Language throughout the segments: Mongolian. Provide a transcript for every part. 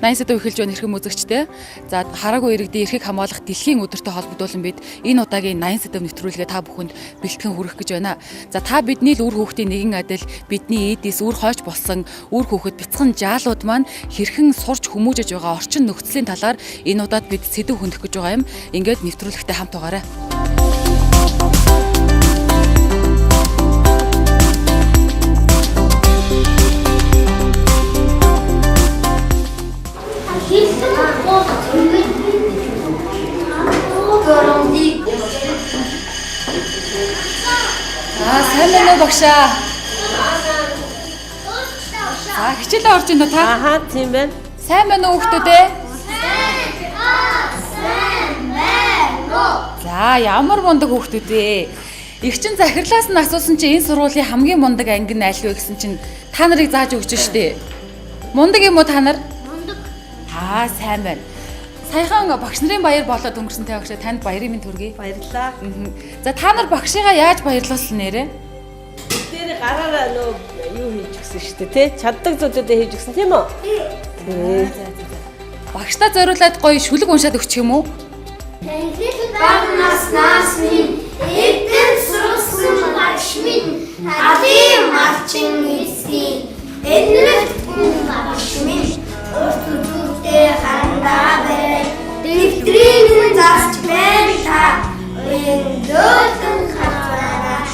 80 сэдв эхэлж байна эрхэм үзэгчдээ. За хараагүй иргэдийн эрхийг хамгаалах дэлхийн өдөртэй холбогдуулан бид энэ удаагийн 80 сэдв нэвтрүүлгээ та бүхэнд бэлтгэн хүргэх гэж байна. За та бидний л үр хүүхдийн нэгэн адил бидний эдис үр хойч болсон үр хүүхэд бяцхан жаалууд маань хэрхэн сурч хүмүүжиж байгаа орчин нөхцөлийн талаар энэ удаад бид сэдв хөндөх гэж байгаа юм. Ингээд нэвтрүүлэгтэй хамт байгаарай. За сайн байна уу багшаа? За хичээлээ орж ийн үү та? Ахаа, тийм байна. Сайн байна уу хүүхдүүд ээ? За ямар мундаг хүүхдүүд ээ. Их чин захирлаас нь асуусан чинь энэ сургуулийн хамгийн мундаг анги нь аль вэ гэсэн чинь та нарыг зааж өгч штэ. Мундаг юм уу та нар? Мундаг. Аа сайн байна. Саяхан багш нарын баяр болоод өнгөрсөн те багшаа танд баярын минь төргий. Баярлалаа. За та нар багшигаа яаж баярлуулсан нэрээ? Тэр гараараа нөө юу хийж гисэн шүү дээ, тий? Чаддаг зүйлүүдээ хийж гисэн, тийм үү? Тий. Багшдаа зориулаад гоё шүлэг уншаад өгчих юм уу? Баг наснаас минь эдэн сурсан багш минь али малчин эсийн энэрт хүн багш минь урт үзүүртэй харандаа барай дэвтрийн нь зарч байна та уян дөөлөн хазаараа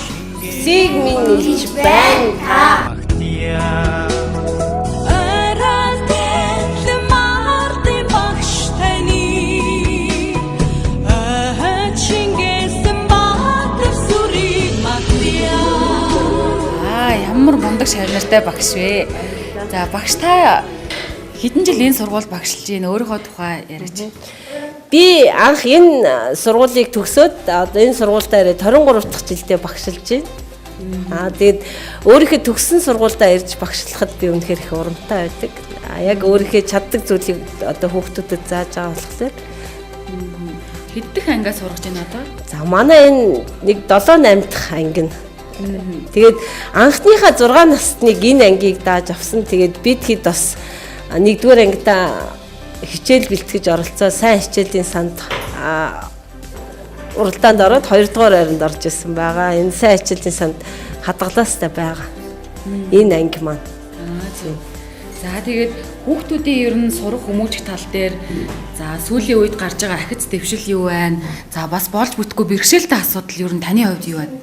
Сийг минь илж байна та. Аралдэн мардын багш таны чингээсэн баатар сүрийг мартъя. Аа ямар мундаг шавнартай багш вэ? За багш та хэдэн жил энэ сургуульд багшилж байна? Өөрийнхөө тухай яриач. Би анх энэ сургуулийг төгсөөд одоо энэ сургуультай ирээд 23 дахь жилдээ багшилж байна. Аа, тэгээд өөрийнхөө төгссөн сургуульдаа ирж багшлахад би үнэхээр их урамтай байдаг. Аа, яг өөрийнхөө чаддаг зүйлийг одоо хүүхдүүдэд зааж байгаа болохоор. Хэддэх ангиа сургаж байна одоо? За манай энэ нэг 7 8 дахь анги нь. Тэгээд анхныхаа 6 насныг энэ ангийг дааж авсан. Тэгээд бид хэд бас нэгдүгээр ангидаа хичээл бэлтгэж оролцоо сайн хичээлийн санд уралдаанд ороод хоёрдугаар байранд орж исэн байгаа. Энэ сайн хичээлийн санд хадгалаастай байгаа. Энэ анги маань. Аа зөв. За тэгээд хүүхдүүдийн ер нь сурах хүмүүжих тал дээр за сүүлийн үед гарч байгаа ахиц дэвшил юу байна? За бас болж бүтггүй бэрхшээлтэй асуудал ер нь таны хувьд юу байна?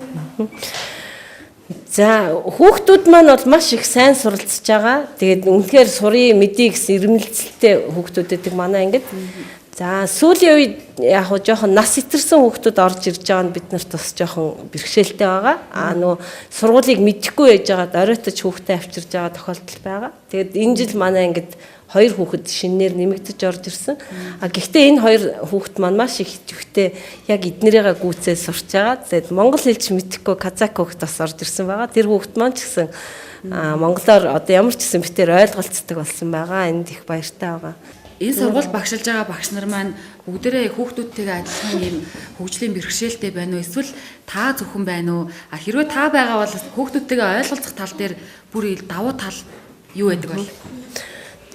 За хүүхдүүд маань бол маш их сайн суралцж байгаа. Тэгээд үнэхээр сурын мэдээ гэсэн ирмэлцэлтэй хүүхдүүд байдаг манай ангид. За сүүлийн үед яг хуу жоохон нас итэрсэн хүүхдүүд орж ирж байгаа нь бид нарт бас жоохон бэрхшээлтэй байгаа. Аа нөө сургуулийг мэдэхгүй байж байгаад оройтож хүүхдээ авчирж байгаа тохиолдол байгаа. Тэгээд энэ жил манай ангид хоёр хүүхэд шинээр нэмэгдэж орж ирсэн. А гэхдээ энэ хоёр хүүхэд маань маш их идэвхтэй яг эднэрийгээ гүйцээ сурч байгаа. Тэгээд монгол хэлч мэдэхгүй казак хүүхэд бас орж ирсэн байгаа. Тэр хүүхэд маань ч гэсэн монголоор одоо ямар ч гэсэн битээр ойлголцдог болсон байгаа. Энд их баяртай байгаа. Энэ сургуульд багшилж байгаа багш нар маань бүгдээрээ хүүхдүүдтэйгээ адилхан ийм хөгжлийн бэрхшээлтэй байна уу? Эсвэл та зөвхөн байна уу? А хэрвээ та байгаа бол хүүхдүүдтэйгээ ойлголцох тал дээр бүр давуу тал юу байдаг бол?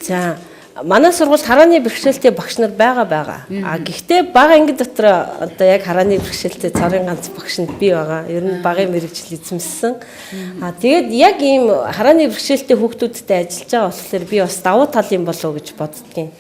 За манай сургуульд харааны бэрхшээлтэй багш нар байгаа. А гэхдээ бага анги дотор одоо яг харааны бэрхшээлтэй цорын ганц багш нь би байгаа. Ер нь багын мэрэгжил эзэмссэн. А тэгээд яг ийм харааны бэрхшээлтэй хүүхдүүдтэй ажиллаж байгаа болохоор би бас давуу тал юм болов уу гэж боддгийн.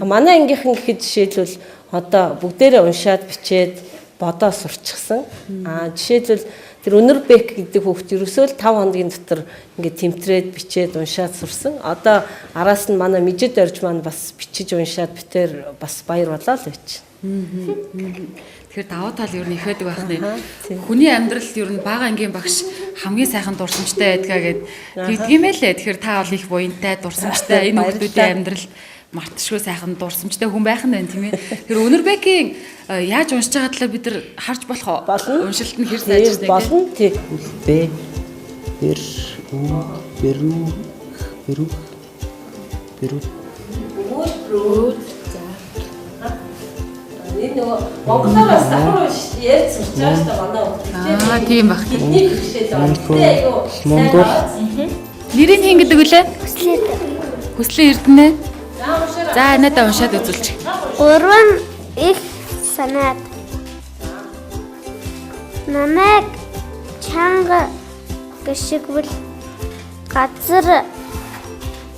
А манай ангийнхан гэхэд жишээлбэл одоо бүгдээрээ уншаад бичээд бодоо сурчсан. А жишээлбэл тэр Өнөрбек гэдэг хүүхд ерөөсөө л 5 хоногийн дотор ингээд тэмтрээд бичээд уншаад сурсан. Одоо араас нь манай Мижид орж маань бас бичиж уншаад битээр бас баяр болоо л байж. Тэгэхээр давуу тал ер нь их байдаг байх нэ. Хүний амьдрал ер нь бага ангийн багш хамгийн сайхан дурсамжтай байдгаа гэд тэгдэг юм байлээ. Тэгэхээр та бол их буянтай, дурсамжтай энэ хүүхдүүдийн амьдралд мартшгүй сайхан дурсамжтай хүн байх нь байна тийм ээ. Тэр Өнөрбекийн яаж уншиж байгаа талаар бид нар харж болох уу? Болно. Уншилт нь хэр сайжирсныг тийм. Болно тий. Б Бэр У Берү Берү Берү Энэ нөгөө монголоор бас давхар уншиж ярьж сурч байгаа шүү дээ манай хүүхд. Аа тийм байх тийм. Бидний бэрхшээл байгаа. Гэтэ айгүй сайн Монгол. байгаа. Нэрийг хэн гэдэг вүлээ? Хүслээ Эрдэнэ. За надаа уншаад үзүүлчих. Гурван их санаад. Намайг чанга гიშгвэл газар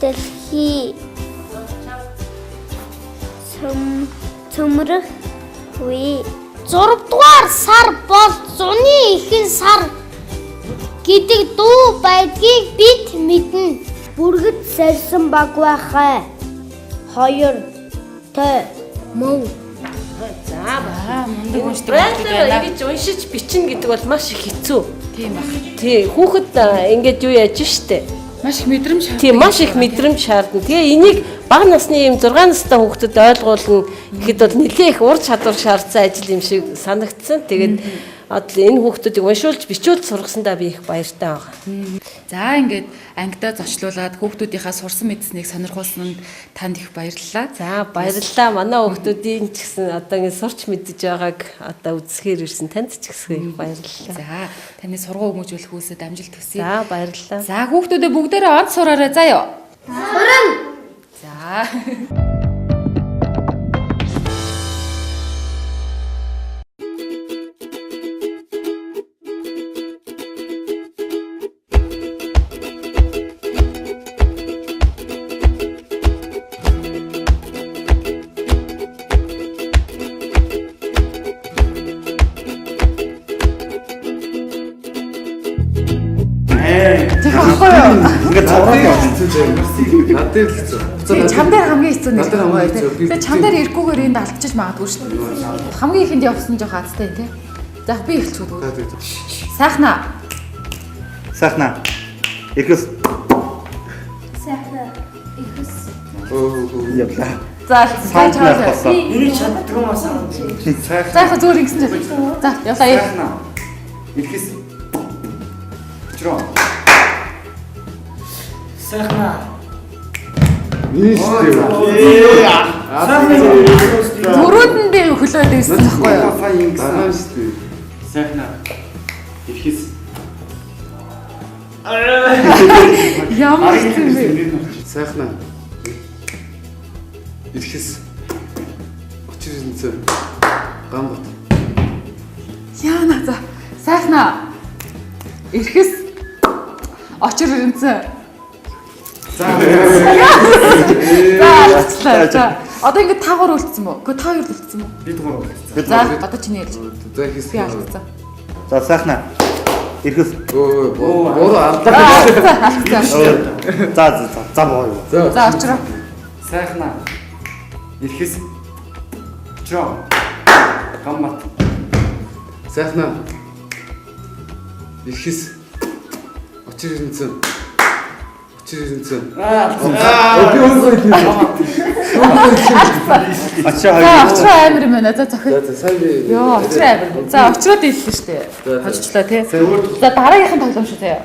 дэлхий цөмрөх үе. 6 дугаар сар бол зуны ихэнх сар гэдэг дуу байдгийг бид мэднэ. Бүргэд сарьсан баг байхай. 2 т мөн. За Аа мундаг уншдаг Брайлаар байна. ингэж уншиж бичнэ гэдэг бол маш их хэцүү. Тийм баг. Тий, хүүхэд ингээд юу яаж штэ. Маш их мэдрэмж шаарддаг. Тийм маш их мэдрэмж шаардна. Тэгээ энийг бага насны ийм 6 настай хүүхдэд ойлгуулна гэхэд бол нэлээ их ур чадвар шаардсан ажил юм шиг санагдсан. Тэгээд одоо энэ хүүхдүүдийг уншуулж бичүүлж сургасандаа би их баяртай байгаа. За ингээд ангидаа зочлуулад хүүхдүүдийнхаа сурсан мэдсэнийг сонирхуулсанд танд их баярлалаа. За баярлалаа. Манай хүүхдүүдийн ч гэсэн одоо ингэ сурч мэдэж байгааг одоо үзэхээр ирсэн танд ч гэсэн их баярлалаа. За таны сургууль хүмүүжүүлэх үйлсэд амжилт хүсье. За баярлалаа. За хүүхдүүдээ бүгдээрээ онц сураарай заа юу. Суран. За. Ингээд цавраад явсан. Над дээр л хэцүү. Тэгээ чам дээр хамгийн хэцүү нэр. Над дээр хамгийн хэцүү. Тэгээ чам дээр ирэхгүйгээр энд алдчихж магадгүй шүү дээ. Хамгийн ихэнд явсан жоох азтай юм тий. За би эхэлчих үү. Сайхнаа. Сайхнаа. Ихэс Сайхан. Ихэс. явлаа. За Саунд болсон. Энийг чаддгүй юм аа. За яг зүгээр ингэсэн чинь. За явлаа. Сайхнаа. Ихэс. Чроо. Сайхнаа. Нийштэй. Зөрүүд нь би хөлөөд ирсэн байхгүй юу? Сайн ингэсэн. Дараа шүү дээ. Сайхнаа. Ихэс. Ямар хэцүү юм бэ? Сайхнаа. Ирэхэс. Учир ирэнцэн. Гамбат. Яана за. Сайхнаа. Ирэхэс очир ирэнцэн. За алдчихлаа. За одоо ингэ та гур үлдсэн мө? Үгүй та хоёр үлдсэн мө? Бид гурав үлдсэн. За одоо чиний ярьж. За ихэс. Би алдсан. За сайхнаа. Ихэс. Өө буруу алдлаа. Алдсан. За за за за боо юу. За очроо. Сайхнаа. Ихэс. Чроо. Гамбат. Сайхнаа. Ирэхэс. Учир ирэнцэн. Учир ирэнцэн. Аа. Би өөрөө хэлээ. Ачаа За хоёр. очроо амар юм байна. За зохио. За за сайн би. Йоо, очроо амар. За очроод ийллээ штэ. Хожчлоо тий. За дараагийнх нь тоглоом шүү заяа.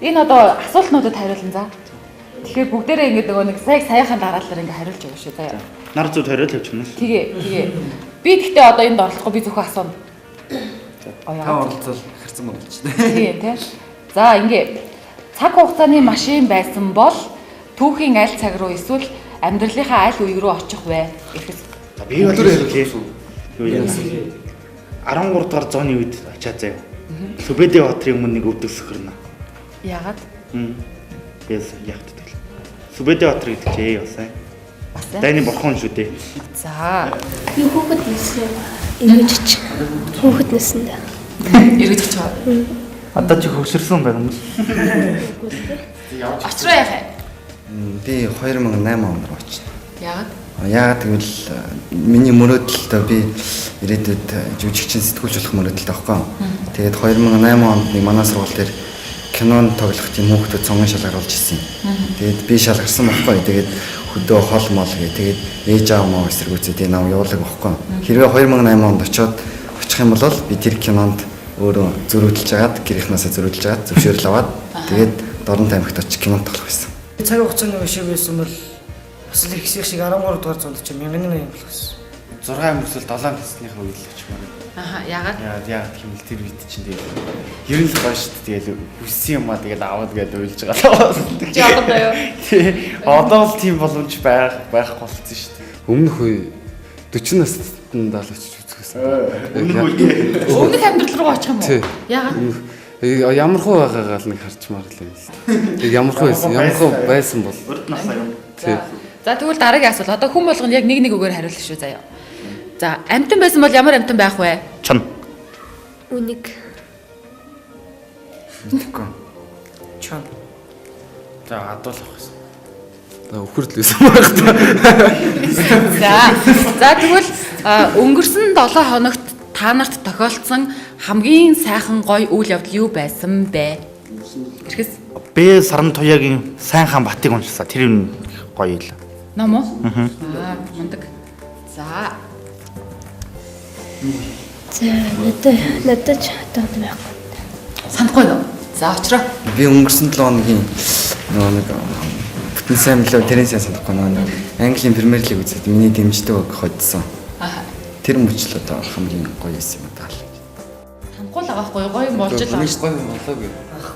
Энэ одоо асуултнуудад хариулна за. Тэгэхээр бүгдээрээ ингэ нөгөө нэг сая саяхан дараалал ингэ хариулж өгнө шүү заяа. Нар зүг хариул явчихна. Тэгээ тэгээ. Би тэгтээ одоо энд оролцохгүй би зөвхөн асууна. Гоё. Та оролцол хэрцэн болчихлоо. Тэгээ тий. За ингээ цаг хугацааны машин байсан бол түүхийн аль цаг руу эсвэл амьдралынхаа аль үе рүү очих вэ? Ихэс. Би бол юу яа. 13 дугаар зууны үед очиад заяа. Сүбэдэ баатрын өмнө нэг өвдөг сөхөрнө. Яагаад? Бээс яг тэгэл. Сүбэдэ баатар гэдэг чи ээ бас аа. Бас ээ. Дайны бурхан шүү дээ. За. Би хүүхэд нэсэн. Эргэж очих. Хүүхэд нэсэндээ. Эргэж очих. Одоо чи хөгшөрсөн байх юм. Очроо яах юм? Би 2008 онд очно. Яагаад? Яагаад гэвэл миний мөрөөдөлтөө би ирээдүйд жүжигчин сэтгүүлч болох мөрөөдөлтэй байхгүй юу? Тэгээд 2008 онд нэг манай сургууль дээр кинонд тоглох тийм хүүхдүүд цонгон шалгаруулж ирсэн. Тэгээд би шалгарсан байхгүй юу? Тэгээд хөдөө хол мол гээ. Тэгээд ээж аав маа эсэргүүцээ тэгээд нам явуулаг байхгүй юу? Хэрвээ 2008 онд очиод очих юм бол би тэр кинонд өөрөө зөрүүдэлж агаад гэрийнхнээсээ зөрүүдэлж агаад зөвшөөрөл аваад тэгээд Дорнот аймагт очиж кинонд тоглох байсан. Цаг хугацааны биш байсан бол бас л их шиг 13 дугаар зуунд чи 1080 болох байсан. 6 өнгөрсөл 7 насныхаа үед л очимоор. Аха, яагаад? Яагаад гэмэл тэр үед чинь тэгэл ер нь л гоё шүү дээ. Тэгэл хүссэн юм аа тэгэл аваад гээд уйлж байгаа л. Чи одоо юу? Тий. Одоо л тийм боломж байхгүй болсон шүү дээ. Өмнөх үе 40 настандаа л очиж үзсэн. Өмнөх үе. Өмнөх амьдрал руу очих юм уу? Яагаад? Ямар хуу байгаагаа л нэг харчмаар л юм л. Яг ямар хуу байсан, ямар хуу байсан бол. Урд насаа юм. Тий. За тэгвэл дараагийн асуулт. Одоо хүн болгоно яг нэг нэг үгээр хариулах шүү заяа. За, амьтан байсан бол ямар амьтан байх вэ? Чон. Үнэг. Мэдэхгүй. Чон. За адуулах байсан. За үхэр л байсан байх та. За тэгвэл өнгөрсөн 7 хоногт та нарт тохиолдсон хамгийн сайхан гоё үйл явдал юу байсан бэ? Эрхэс. Б саран туяагийн сайн хаан батыг уншсан. Тэр юм гоё юм. Ном уу? Аа, мундаг. За. За надад ч одоо байхгүй. Санахгүй нөө. За очроо. Би өнгөрсөн 7 хоногийн нөгөө нэг бүтэн сайн мөлөө тэрэн сайн санахгүй нөгөө нэг Английн Премьер Лиг үзээд миний дэмждэг баг хоцсон. Аа. Тэр мөчл одоо хамгийн гоё юм даа. Санахгүй л байгаа байхгүй гоё юм болж л байгаа шүү. Гоё юм болоогүй.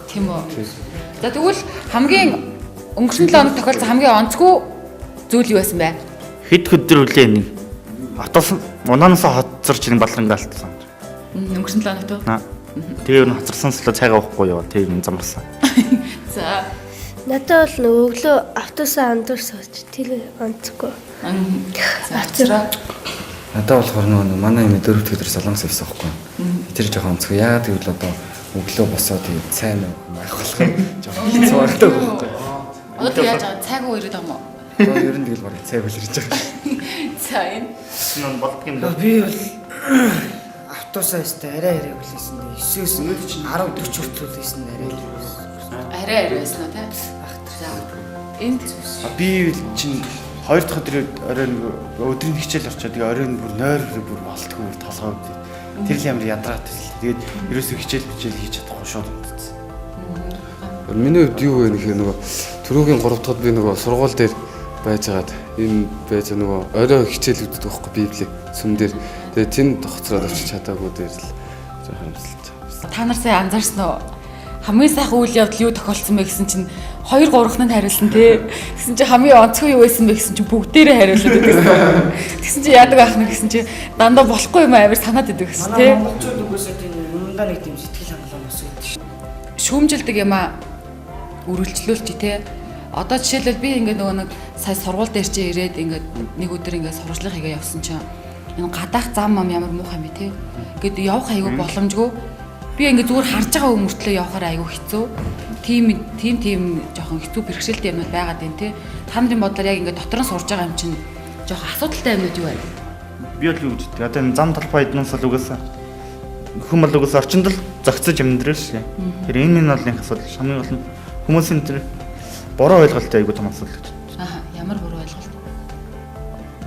Тийм үү. За тэгвэл хамгийн өнгөрсөн 7 хоног тохиолдсон хамгийн онцгой зүйл юу байсан бэ? Хэд өдөр үлээ нэг автобус унаанасаа хоцорч нэг балрангаа алдсан. Өнгөрсөн 7 хоногт уу? Тэгээ ер нь хоцорсон сэлээ цайгаа уухгүй яваа. Тэгээ юм замарсан. За. Надад бол нөгөө өглөө автобусаа андуур сууж тэр онцгүй. За. Надад болохоор нөгөө манай юм дөрөв дэх өдөр Солонгос явсан байхгүй. Тэр жоохон онцгүй. Яагаад гэвэл одоо өглөө босоо тэгээ цай нөх байх болох жоохон хэцүү байдаг байхгүй. Одоо яаж байгаа цайгүй ирээд байгаа юм уу? Одоо ер нь тэгэл бараг цай үлрэж байгаа. За энэ нь болдго юм даа. Би бол автобусаа өстэй арай арай хүлээсэн. 9-өөс 10:40 хүртэл хүлээсэн арай л. Арай арай байсан уу те? За. Энд Би чинь хоёр дахь өдөр орой өдрийн хичээл орчоо тэгээ орой нь бүр нойр бүр болтгүй бүр толгой өвдөд. Тэр л ямар ядраатай л. Тэгээд ерөөсөө хичээл хичээл хийж чадахгүй шууд унтцсан. Миний хувьд юу вэ гэхээр нөгөө түрүүгийн 3 дахьд би нөгөө сургууль дээр байжгаад энэ байж нөгөө орой хичээл үздэг байхгүй библи сүм дээр. Тэгээд тэнд хоцроод очиж чадаагүй дээр л жоохон харамсалж байгаа. Та нар сайн анзаарсан уу? Хамгийн сайхан үйл явдал юу тохиолдсон бэ гэсэн чинь 2 3-ын хариулсан тий. Тэгсэн чинь хамгийн онцгой юу байсан бэ гэсэн чинь бүгдээрээ хариулаад байсан. Тэгсэн чинь яадаг байх нь гэсэн чинь дандаа болохгүй юм амар санаад идэг гэсэн тий. Монголчууд угсаа тийм юмдаа нэг тийм сэтгэл хангалуун бас байдаг шүү. Шүүмжилдэг юм а үргэлжлүүлчих тий. Одоо жишээлбэл би ингээд нөгөө нэг сая сургууль дээр чи ирээд ингээд нэг өдөр ингээд сургуулийг хийгээ явсан чинь энэ гадаах зам ам ямар муухай юм бэ тий. Ингээд явах айгүй боломжгүй. Би ингээд зүгээр харж байгаа хүмүүртлээ явахаар айгүй хэцүү. Тийм жоохон хэцүү бэрхшээлтэй юмнууд байгаад байна тий. Та нарын бодлоор яг ингээд дотор нь сурж байгаа юм чинь жоохон асуудалтай юмнууд юу вэ? Би бол юу гэж боддог. Одоо энэ зам талбай эднээс бол угаасаа хүн бол угаасаа орчинд л зохицож амьдрал шээ. Тэр энэ нь бол нэг асуудал. Хамгийн гол нь хүмүүсийн тэр буруу ойлголттой айгүй том асуудал гэж. Аа, ямар буруу ойлголт?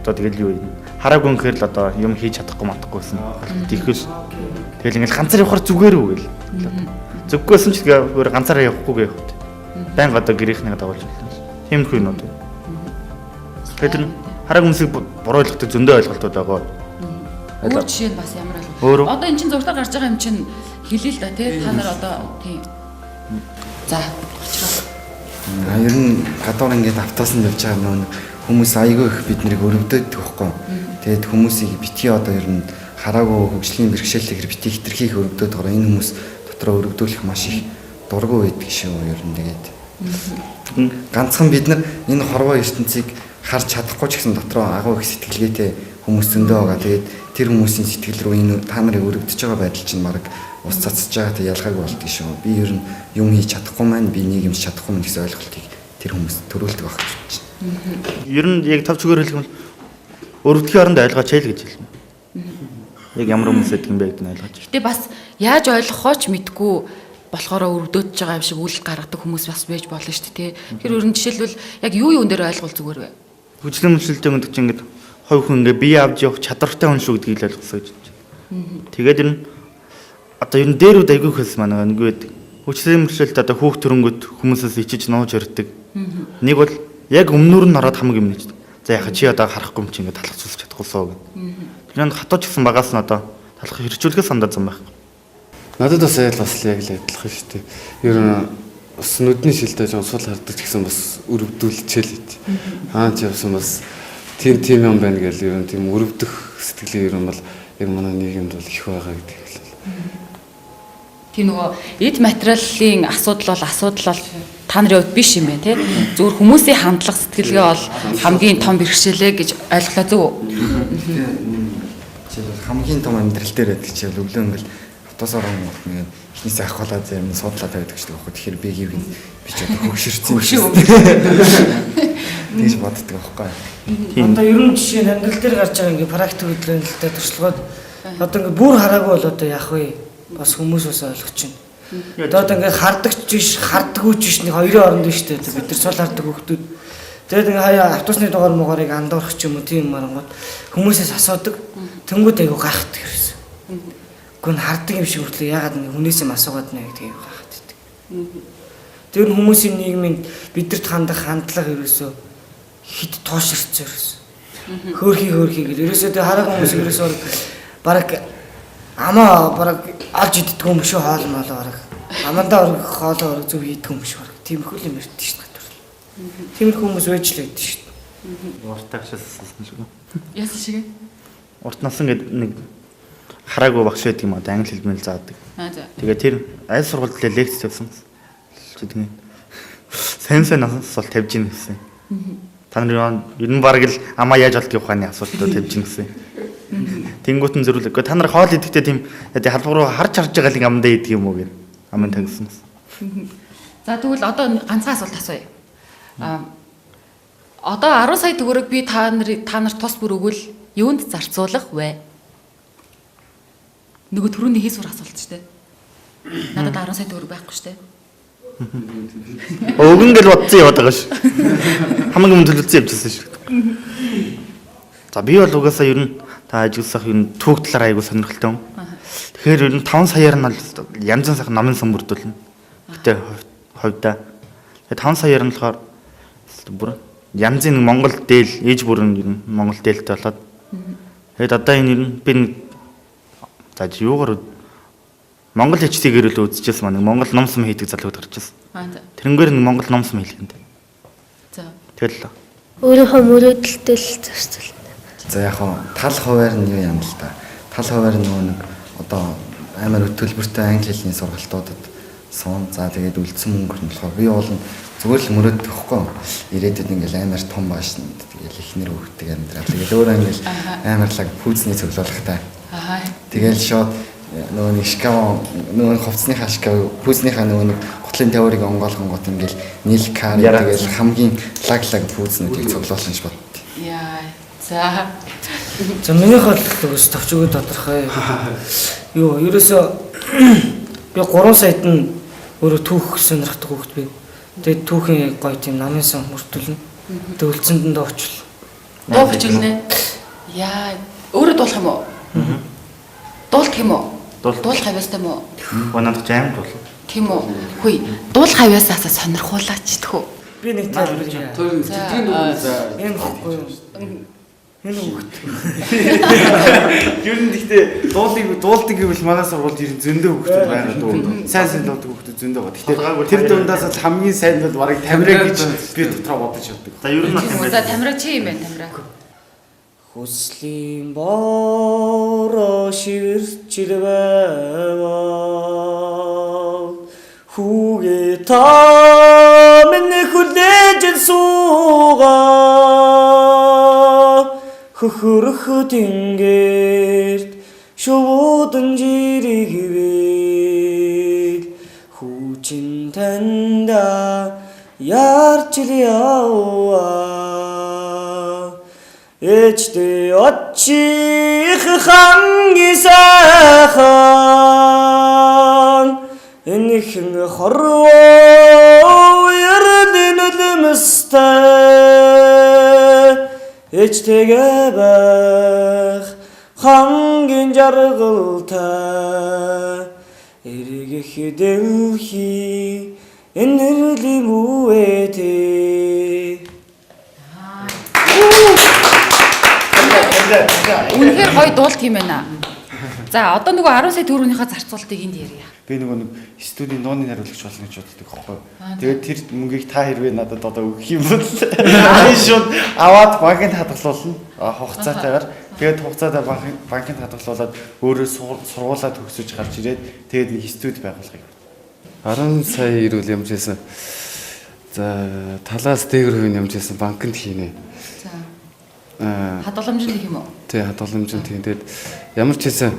Одоо тэгэл юу юм. Хараагүй үнэхээр л одоо юм хийж чадахгүй матахгүй гэсэн. Тийхээс. Тэгэл ингээл ганцаар явахаар зүгээр үү гэл. Зүггүйсэн ч тэгээ өөр ганцаараа явахгүй явах. Баян одоо гэрийнхнийг дагуулж байна. Тиймэрхүү юмнууд. Тэгэхээр тэр хараагүй хүмүүсийг буруу ойлгодог зөндөө ойлголтууд байгаа. Өөр жишээ нь бас ямар ойлголт? Одоо эн чинь зургатаар гарч байгаа юм чинь хэлээ л да тий. Та нар одоо тий. За, очроо. Ер нь гадуур ингээд автобусанд явж байгаа нөгөө хүмүүс айгүй их бид нарыг өрөвдөөд байхгүй. Тэгээд хүмүүсийг битгий одоо ер нь хараагүй хөгжлийн бэрхшээлтэйгэр битгий хитрхи их өрөвдөөд байгаа. Энэ хүмүүс дотроо өрөвдүүлэх маш их дургүй байдаг шүү ер нь тэгээд. Ганцхан бид нар энэ хорвоо ертөнцийг харж чадахгүй ч гэсэн дотроо агуу их сэтгэлгээтэй хүмүүс зөндөө байгаа. Тэгээд тэр хүмүүсийн сэтгэл рүү энэ та нарыг өрөвдөж байгаа байдал чинь баг ус цацж байгаа тэ ялгаагүй болдго шүү. Би ер нь юм хийж чадахгүй маань би нийгэмж чадахгүй мэн гэсэн ойлголтыг тэр хүмүүс төрүүлдэг байх гэж бодож байна. Ер нь яг тав чигээр хэлэх юм бол өрөвдөхийн оронд ойлгооч л гэж хэлнэ. Яг ямар хүмүүс гэдэг юм бэ гэдэг нь ойлгооч. Гэтэ бас яаж ойлгохоо ч мэдгүй болохоор өрөвдөөд байгаа юм шиг үйл гаргадаг хүмүүс бас байж болно шүү дээ. Тэр ер нь жишээлбэл яг юу юун дээр ойлгол зүгээр вэ? Хөгжлийн мөчлөлтэй гэдэг чинь ингээд хувь хүн ингээд бие авч явах чадвартай хүн шүү гэдгийг л ойлгосон гэж бодож байна. Тэгээд ер нь одоо ер нь дээрүүд айгүй хөлс манай нэг байдаг. Хөгжлийн мөчлөлт одоо хүүхд төрөнгөт хүмүүсээс ичиж нууж өртдөг. Нэг бол яг өмнөр нь ороод хамаг юм нэждэг. За яхаа чи одоо харахгүй юм чи ингээд талах зүсч чадахгүй суу гэх. Тэр нь хатуу ч гэсэн багаас нь одоо талах хэрэгжүүлэхээс сандаа зам байхгүй. Надад бас айл бас яг л адилхан шүү дээ. Ер нь бас нүдний шилдэж сул хардаг ч гэсэн бас өрөвдүүлчихэл ит. Аа чи явсан бас тийм тийм юм байна гэл ер нь тийм өрөвдөх сэтгэлийн ер нь бол яг манай нийгэмд бол их байгаа гэдэг л. Тийм нөгөө эд материалын асуудал бол асуудал бол та нарын хувьд биш юм байна тий. Зүгээр хүмүүсийн хандлага сэтгэлгээ бол хамгийн том бэрхшээлээ гэж ойлголоо зөв үү? Жишээлбэл хамгийн том амьдрал дээр байдаг жишээл өглөө ингээл автобус оронгууд нэг эхнээсээ авахлаа зарим нь суудлаа тавиад гэж байгаа байхгүй. Тэгэхээр би гівгэн би ч одоо хөгшөрсөн юм. Тэгж боддог байхгүй. Одоо ер нь жишээ нь амьдрал дээр гарч байгаа ингээ практик хөдөлгөөн л да туршлагууд одоо ингээ бүр хараагүй бол одоо яах вэ? Бас хүмүүс бас ойлгож байна. Одоо ингээ хардагч биш, хардггүй ч биш нэг хоёрын оронд биш үү? Бид нар сул хардаг хүүхдүүд. Тэгээд ингээ хаяа автобусны дугаар мугаарыг андуурах ч юм уу тийм марангууд хүмүүсээс асуудаг. Тэнгүүд айгу гайхдаг ерөөсөө. Гүн хардаг юм шиг хүртлээ ягаад ингээ хүнээс юм асуугаад нэ гэдгийг айгу гайхаад байдаг. Тэр хүмүүсийн нийгмийн бидэрт хандах хандлага ерөөсөө хит тооширч ерөөсөө. Хөөрхий хөөрхий гэл ерөөсөө тэр хараагүй хүмүүс ерөөсөө бараг амаа бараг олж иддэг юм шүү хоол моолоо бараг. Амандаа бараг хоолоо бараг зөв хийдэг юм шүү бараг. Тиймэрхүү юм ярьдэн шүү дээ. Тиймэрхүү хүмүүс байж л байдаг шүү дээ. Урт агшаас асуусан шиг. Яасан шиг. Урт насан гэдэг нэг хараагүй багш байдаг юм одоо англи хэл мэл заадаг. Аа за. Тэгээ тэр аль сургууль дээр лекц тавьсан. Тэгвэл сайн сайн асуулт тавьж ийн гэсэн. Та нар ер нь бараг л амаа яаж болдгийг ухааны асуултууд тавьж ийн гэсэн. Тэнгүүт нь зөрүүлэг. Та нар хоол идэхдээ тийм халбар руу харж харж байгаа л ингээ амдаа идэх юм уу гэх. Амын тагсан. За тэгвэл одоо ганцхан асуулт асууя. Аа одоо 10 сая төгрөг би та нар тус бүр өгвөл юунд зарцуулах вэ? Нөгөө түрүүний хийсвэр асуулт шүү дээ. Надад 10 сая төгрөг байхгүй шүү дээ. Өгөн гэл бодсон яваад байгаа ш. Хамаагүй юм төлөвлөсөн явчихсан шүү. За би бол угаасаа ер нь та ажигласах ер нь түүх талаар айгуу сонирхолтой юм. Тэгэхээр ер нь 5 саяар нь бол янз янз сайхан номын сан бүрдүүлнэ. Гэтэ хувьдаа. Тэгээ 5 саяар нь болохоор бүр янзын Монгол дээл ээж бүр нь ер нь Монгол дээлтэй болоод. Тэгээд одоо энэ ер нь би нэг за юугаар Монгол HT-гээр л үзчихсэн маань Монгол ном сум хийдэг залууд гарч ирсэн. Аа за. Тэрнгээр нэг Монгол ном сум хийх юм. За. Тэгэл Өөрийнхөө мөрөөдөлтөд л зарцуулна. За яг хоо тал хуваар нь юу юм л та. Тал хуваар нөгөө нэг одоо амар төлбөртэй англи хэлний сургалтуудад суун. За тэгээд үлдсэн мөнгө нь болохоор би бол зүгээр л мөрөөддөг хгүй. Ирээдүйд ингээл амар том баашнд тэгэл ихнэр хөвгдөг амьдрал. Тэгэл өөрөө ингээл амар лаг пүүзний цуглуулгатай. Аа. Тэгэл шууд нөгөө нэг шкаф нөгөө хувцсныхаа шкаф пүүзнийхаа нөгөө нэг гутлын тавиурыг онгоолгонгот ингээл нийл кар тэгэл хамгийн лаг лаг пүүзнүүдийг цуглуулсан ш бод. Яа. За. За минийх бол үгүйс товч өгөө тодорхой. Юу ерөөсөө би 3 саяд нь өөрөө түүх сонирхдаг хүүхэд би. Тэгээд түүхийн гоё тийм намын сан мөртүүлнэ. Тэгээд үлдсэнд нь доо очил. Дуу бичүүлнэ. Яа, өөрөө дуулах юм уу? Дуулах юм уу? Дуулах авьяастай юм уу? Өнөөдөр ч аим дуулах. Тийм үү? Хүй, дуулах авьяасаасаа сонирхуулаач тэхүү. Би нэг тайлбар хийе. За Энэ хөхгүй юу? Энэ хүүхэд. Ер нь гэхдээ дуулыг дуулдаг гэвэл манай сургуульд ер нь зөндөө хүүхдүүд байгаа дуу. Сайн сайн дуулдаг хүүхдүүд зөндөө байгаа. Гэхдээ тэр дундаас л хамгийн сайн бол бараг Тамира гэж би дотроо бодож явдаг. За ер нь бол юм За Тамира чи юм байна Тамира. Хүслийн бороо шивэрчил байвал хүүгээ та минь хүлээж суугаа хөхөрөх тэнгэрт шувуудан жирэгвэл хүүчин танда ярчил яваа. Ээжтэй очих хамгийн сайхан энэхэн хорвоо ердэн нулимстай ээжтэйгээ байх хамгийн жаргалтай эргэх дэлхий энэрлийн үетэй. Үнэхээр гоё дуулт юм байна. За одоо нөгөө 10 сая төгрөгнийхөө зарцуултыг энд ярья. Би нөгөө нэг студийн дууны хариулагч болно гэж боддог байхгүй. Тэгээд тэр мөнгийг та хэрвээ надад одоо өгөх юм бол би шууд аваад банкнд хадгалуулна. Хугацаатайгаар. Тэгээд хугацаатаа банкнд хадгалуулад өөрөө сургуулаа төгсөж гарч ирээд тэгээд нэг студи байгуулахыг. 10 сая ирүүл ямж байсан. За талаас дээгэр хувийн ямж байсан банкнд хийнэ. За. Хадгаламжинд гэх юм уу? Тий, хадгаламжинд тийм. Тэгээд ямар ч хэлсэн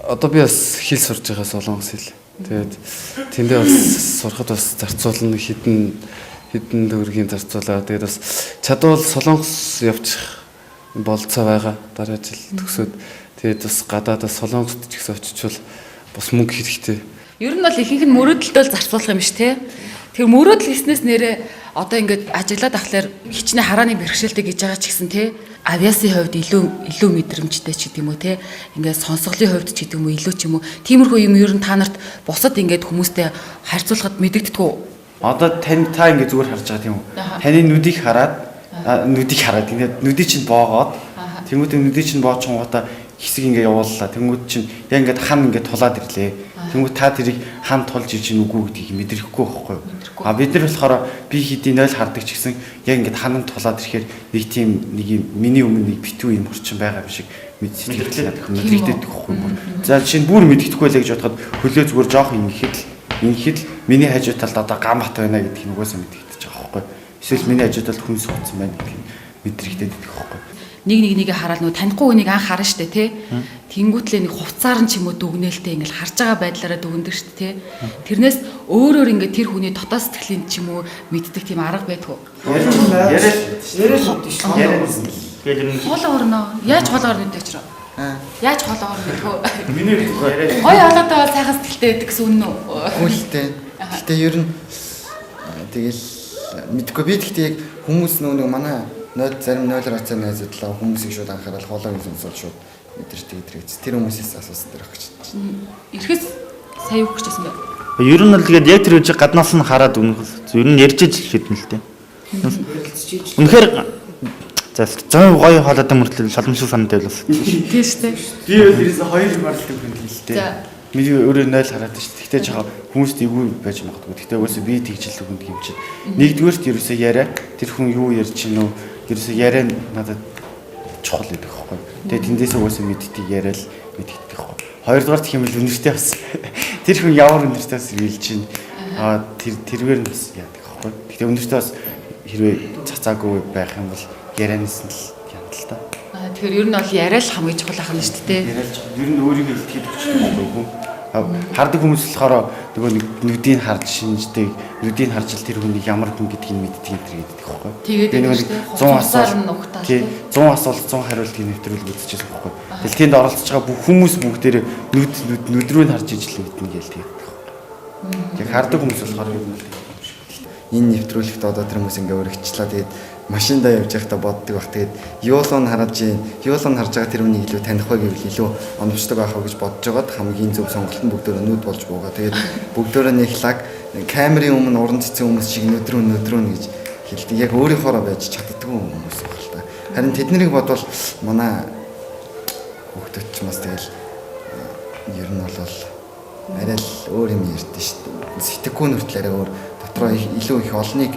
одоо би бас хэл сурж байгаа солонгос хэл. Тэгээд тэндээ бас сурахад бас зарцуулна хідэн хідэн төгрөгийн зарцуулаа. Тэгээд бас чадвал солонгос явчих болцоо байгаа. Дараа жил төгсөөд тэгээд бас гадаадас солонгост ч гэсэн очичвал бас мөнгө хэрэгтэй. Ер нь бол ихэнх нь мөрөөдөлтөөр зарцуулах юм биш те. Тэгэхээр мөрөөдөл гэснээс нэрээ одоо ингээд ажиглаад ахлаар хичнээн харааны бэрхшээлтэй гэж байгаа ч гэсэн те авиасын хувьд илүү мэдрэмжтэй ч гэдэг юм уу те ингээд сонсголын хувьд ч гэдэг юм уу илүү ч юм уу тиймэрхүү юм ер нь та нарт бусад ингээд хүмүүстэй харьцуулахад мэдэгддэг үү? Одоо та ингээд зүгээр харж байгаа тийм үү? Таны нүдийг хараад ингээд нүдийг чинь боогоод тэнгуүтээ нүдийг чинь боочонгуудаа хэсэг ингээд явууллаа. Тэнгүүд чинь яг ингээд хан ингээд тулаад ирлээ. Тэнгүүд та тэрийг хан тулж ирж гин үгүй гэдгийг мэдрэхгүй байхгүй юу? А бид нар болохоор би хэдий 0 хардаг ч гэсэн яг ингээд хан нь тулаад ирэхээр нэг тийм нэг юм миний өмнө нэг битүү юм орчин байгаа юм шиг мэдрэгдээд байхгүй юу? За жишээ нь бүр мэддэхгүй байлаа гэж бодоход хөлөө зүгээр жоох ингэхэд л миний хажуу талд одоо гам бат байна гэдгийг нугасаа мэдэгдэж байгаа байхгүй юу? Эсвэл миний хажуу талд хүн суудсан байна гэдгийг мэдрэгдээд идэх байхгүй юу? Нэг нэгээ хараад нөгөө танихгүй хүнийг анх харна штэ тий. Тэнгүүтлээ нэг хувцаар нь ч юм уу дүгнэлтэй ингээл харж байгаа байдлаараа дүгнэдэг штэ тий. Тэрнээс өөрөөр ингээд тэр хүний дотоод сэтгэлийн ч юм уу мэддэг тийм арга байдгүй. Яриа л шүү. Хоолоо орно. Яаж хоолоо орно гэдэг чирээ. Яаж хоолоо орно гэдэг үү? Миний яриа. Гоё хоолойтой бол сайхан сэтгэлтэй байдаг гэсэн үнэн үү? Үгүй л дээ. Гэтэ ер нь тэгэл мэдгүй би тэгтээ яг хүмүүс нөгөө манай зарим 0-оор ацаа найзуудлаа хүмүүсийг шууд анхаарал хоолойг сонсоод шууд мэдэрдэг гэдэрэг. Тэр хүмүүсээс асуусан дээр өгч. Ирэхээс сая юу гэж хэлсэн бэ? Ер нь бол тэгээд яг тэр үеийг гаднаас нь хараад үнэхээр ер нь ярьж иж шийднэ л дээ. Үнэхээр за зөн гоё хоолойтой мөртлөө шалмшиг санаатай байлаа. Тийм шүү дээ. Би бол ерөөсө хоёр марлаг хүн хэлтэй. Миний өөрөө 0 хараад шүү дээ. Тэгтээ жоо хүмүүст эвгүй байж магадгүй. Тэгтээ угаасаа би тэгжил хүнд юм чинь. Нэгдүгээрт ерөөсө яриа тэр хүн юу ярьж чинь үү? Ерөөсө яриа надад чухал гэдэг байхгүй. Тэгээ тэндээс угаасаа мэддэг яриа л мэддэг байхгүй. Хоёрдугаар гэх юм бол үнэртэй бас тэр хүн ямар үнэртэй бас хэлж чинь аа тэргээр нь бас яадаг байхгүй. Тэгтээ үнэртэй бас хэрвээ цацаагүй байх юм бол ярианаас нь л янтал та. Тэгэхээр ер нь бол яриа л хамгийн чухал ахна шүү дээ. Яриа л чухал. Ер нь өөрийгөө илтгэхэд хүчтэй байхгүй хүн. Хардаг хүмүүс болохоор нөгөө нүдийг харж шинждэг, нүдийг харж л тэр хүнийг ямар хүн гэдгийг мэддэг энэ төр гэдэг байхгүй. Тэгээд нөгөө 100 асуулт тий 100 асуулт 100 хариултын нэвтрүүлэг үзчихсэн байхгүй. Тэгэл тэнд оролцож байгаа бүх хүмүүс бүгдээрээ нүд рүү нь харж ижил мэднэ гээл тэгээд байхгүй. Яг хардаг хүмүүс болохоор ер нь энэ нэвтрүүлэгт одоо тэр хүмүүс ингээ өргөчлээ. Тэгээд машиндаа явж байхдаа боддог баг. Тэгээд юулуу нь харж юм, юулуу нь харж байгаа тэр хүнийг илүү таних вэ гэвэл илүү оновчтой байх уу гэж бодож байгаад хамгийн зөв сонголт нь бүгдөө нүд болж буугаа. Тэгээд бүгдөө нэг лаг камерын өмнө уран цэцэн хүмүүс шиг нүд рүү гэж хэлдэг. Яг өөрийнхоороо байж чаддаггүй хүмүүс баг л та. Харин тэднийг бодвол манай хүүхдүүд ч бас тэгэл ер нь бол арай л өөр юм ярьдэн шүү дээ. Сэтгэхгүй нүртэл арай өөр дотроо илүү их олныг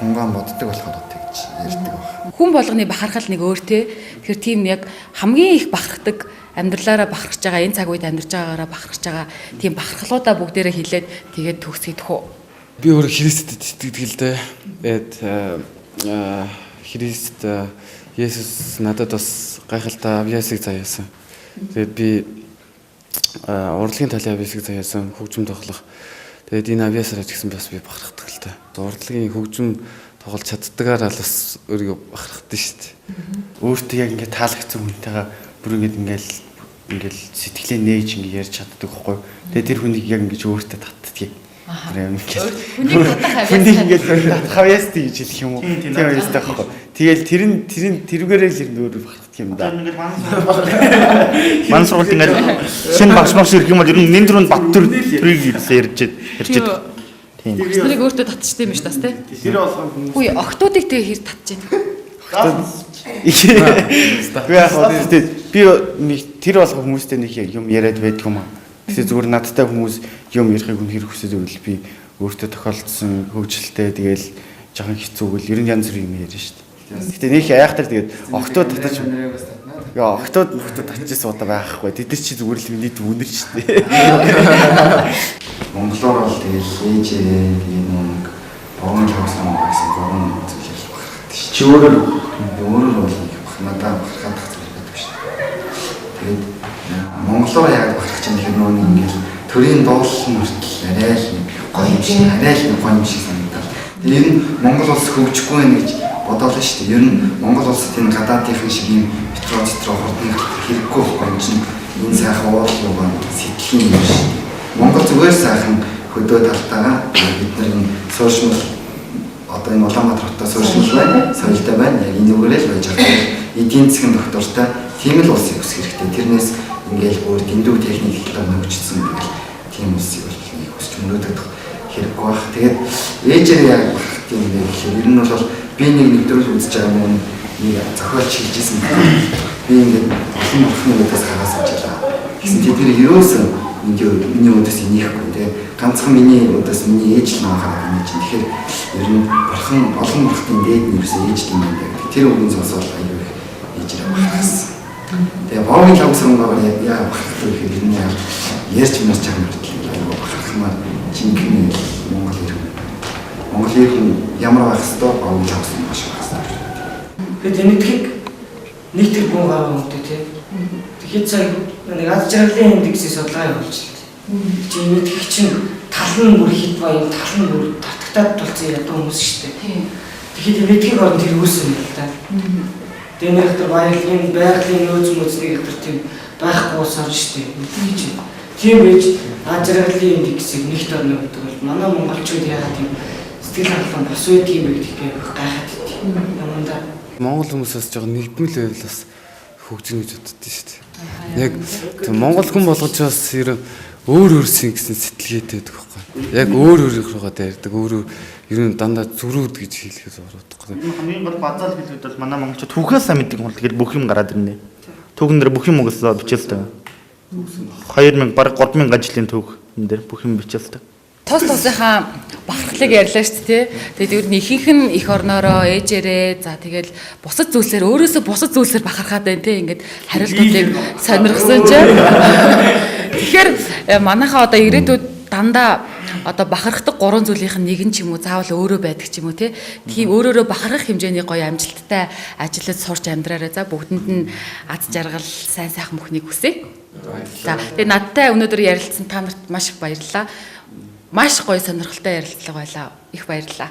тунгаан боддог болохоор тэгж ярьдаг баг. Хүн болгоны бахархал нэг өөр те. Тэгэхээр тийм яг хамгийн их бахархдаг амьдралаараа бахархаж байгаа энэ цаг үед амьдарч байгаагаараа бахархаж байгаа тийм бахархлуудаа бүгдээрээ хилээд тэгээд төгсгийдэх үү. Би өөрөө Христэд итгэдэг л дээ. Тэгээд Христ Есүс надад бас гайхалтай авьяасыг заяасан. Тэгээд би урлагийн талын авьяасыг заяасан, хөгжим тоглох. Тэгээд энэ авьяасаараа ч гэсэн бас би бахархдаг л та. Урлагийн хөгжим тоглож чаддгаараа л бас өөрийгөө бахархдаг шүү дээ. Өөртөө яг ингээд таалагдсан хүнтэйгээ бүр ингээд ингээл сэтгэлээ нээж ингээд ярьж чаддаг байхгүй. Тэгээд тэр хүнийг яг ингэж өөртөө татдгийг. Хүнийг ингээд татах авьяастай гэж хэлэх юм уу? Тийм авьяастай байхгүй. Тэгэл тэр нь тэрүүгээрээ л ер нь өөрөө бахархдаг юм да. Манай сургуульд ингээд шинэ багш багш ирэх юм бол ер нь нэн түрүүнд бат төрийг ярьж ярьж. Тийм. Багш нарыг өөртөө татчихсан юм биш тас те. Тэр болгон хүмүүс. Үгүй октоодыг тэгээ хэр татчих юм. Октод Би яг хоо би нэг тэр болго хүмүүстэй нэг юм яриад байдгүй юм аа. Гэтэ зүгээр надтай хүмүүс юм ярихыг үнэхэр хүсэж байвал би өөртөө тохиолдсон хөгжилтэй тэгэл жоохон хэцүү гэл ер нь янз бүрийн юм ярьж шүү дээ. Гэтэ нэг айхтар тэгээд октод татаж Яа, октод мөхтөд татчихсан удаа байхгүй. Тэд нар чи зүгээр л миний дүүнэр шүү дээ. Монголоор бол тэгэл ээжээрээ тэгээд нэг богино лавсан гэсэн гурван зүйлэл бахархдаг шүү. Чи өөрөөр өөрөөр бол нэг бах надаа бахархах зүйл байдаг шүү. Тэгээд монголоор яагаад бахархах чинь гэхээр нөгөө нэг ингээл төрийн дуулал нь хүртэл арай л нэг гоё юм шиг, арай л нэг гоё юм шиг санагдал. Тэгээд ер нь Монгол улс хөгжихгүй байх гэж бодоолаа шүү дээ. Ер нь Монгол улсад энэ гадаадынхан шиг юм метро центро хурдны хэрэггүй байхгүй юм чинь энэ сайхан уул угаан сэтгэлийн юм шүү дээ. Монгол зүгээр сайхан хөдөө талтайгаа бид нар энэ сууршмал одоо энэ Улаанбаатар хоттой сууршмал байна, соёлтой байна. Яг энэ үгээрээ л байж байгаа. Эдийн засгийн доктортой тийм л улсыг хүсэх хэрэгтэй. Тэрнээс ингээл өөр дэндүү техник технологи хөгжсөн тэгэл тийм улсыг бол нэг хүсч мөрөөдөд хэрэггүй байх. Тэгээд ээжээр яг бахарх юм бэ гэхээр ер нь бол би нэг нэвтрүүл үзэж байгаа юм нэг зохиолч хэлжсэн байна. Би ингээд олон бурхны үүдээс хараа сууж байлаа. Гэсэн тэд нэр ерөөсөн миний үүдээс инехгүй те. Ганцхан миний үүдээс миний ээж л намайг хараад инээж чинь. Тэгэхээр ер нь бурхан олон бурхны дээд нь ерөөсөн ээж л юм байна гэдэг. Тэр үгийн сонсоод аюу их ээжээрээ бахархсан. Тэгээ богийн лавсрангаар яа бахархлаа гэхээр ер нь яг ярьж марч чамаар хүртэл аюу бахархмаар жинхэнэ Монгол иргэн. Монгол иргэн ямар байх хэвээр богийн лавсан маш байх хэвээр. Тэгээд энэтхэг нэг тэрбум гаруй хүнтэй тий. Тэгэхэд сая нэг аз жаргалын индексийн судалгаа явуулчихлаа. Чи энэтхэг чинь тал нь бүр хит баян, тал нь бүр татагтаад тулцсан ядуу хүмүүс шүү дээ. Тэгэхэд энэтхэг орн тэр үүсэн юм л да. Тэгээ нэг хатар баялагын байгалийн нөөц мөцнийг хатар тийм байхгүй усаар шүү дээ. Энэтхэг чинь тийм байж аз жаргалын индексийг нэгт орно гэдэг бол манай монголчууд яагаад тийм сэтгэл хангалуун бос байдаг юм бэ гэдгийг би гайхаад байт. Яманда Монгол хүмүүс бас жоохон нэгдмэл байвал бас хөгжинэ гэж боддоо шүү дээ. Яг тийм Монгол хүн болгож бас ер нь өөр өөрсөн гэсэн сэтгэлгээтэй байдаг байхгүй. Яг өөр өөрийнхөө дайрдаг, өөр ер нь дандаа зүрүүд гэж хэлэхээс ородохгүй. Хамгийн гол базаал хэлбэд бол манай монголчууд түүхээс сайн мэддэг юм бол тэгэл бүх юм гараад ирнэ. Түүхэн дээр бүх юм угсаа бичээлтэй. 2000 бараг 3000 жилийн түүх энэ дээр бүх юм бичээлтэй. Тус тусынхаа бахархлыг ярьлаа шүү дээ. Тэгээд ер нь ихэнх нь эх орноороо ээжээрээ за тэгэл бусад зүйлсээр өөрөөсөө бусад зүйлсээр бахархаад байна те. Ингээд хариултуудыг сонирхсан чинь. Тэгэхээр манайхаа одоо ирээдүйд дандаа одоо бахархдаг гурван зүйлийнх нь нэг нь ч юм уу заавал өөрөө байдаг ч юм уу те. Тийм өөрөөрөө бахархах хэмжээний гоё амжилттай ажиллаж сурч амьдраарай. За бүгдэнд нь аз жаргал сайн сайхан бүхнийг хүсье. За тэгээ надтай өнөөдөр ярилцсан та нарт маш их баярлалаа. Маш гоё сонирхолтой ярилцлага байлаа. Их баярлалаа.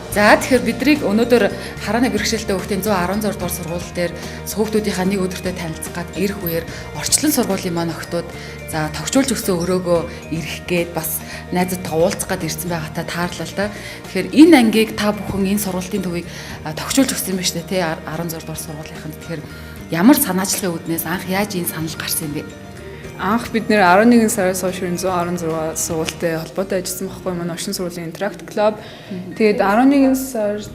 За тэгэхээр бидрийг өнөөдөр харааны бэрхшээлтэй хүүхдийн 116 дугаар сургууль дээр хүүхдүүдийнхаа нэг өдөртөө танилцах гад ирэх үеэр орчлон сургуулийн маань охтууд за тогтчулж өгсөн өрөөгөө ирэх гээд бас найзуудтайгаа уулзах гад ирсэн байгаатай таарлаа л та. Тэгэхээр энэ ангийг та бүхэн энэ сургуулийн төвийг тогтчулж өгсөн юм байна шүү дээ тий 16 дугаар сургуулийнханд. Тэгэхээр ямар санаачлагын үүднээс анх яаж энэ санал гарсан юм бэ? Анх бид нэр 11 сараас хойш 116 сургуультай холбоотой ажилласан байхгүй манай орчин сургуулийн Interact Club. Тэгээд 11 сард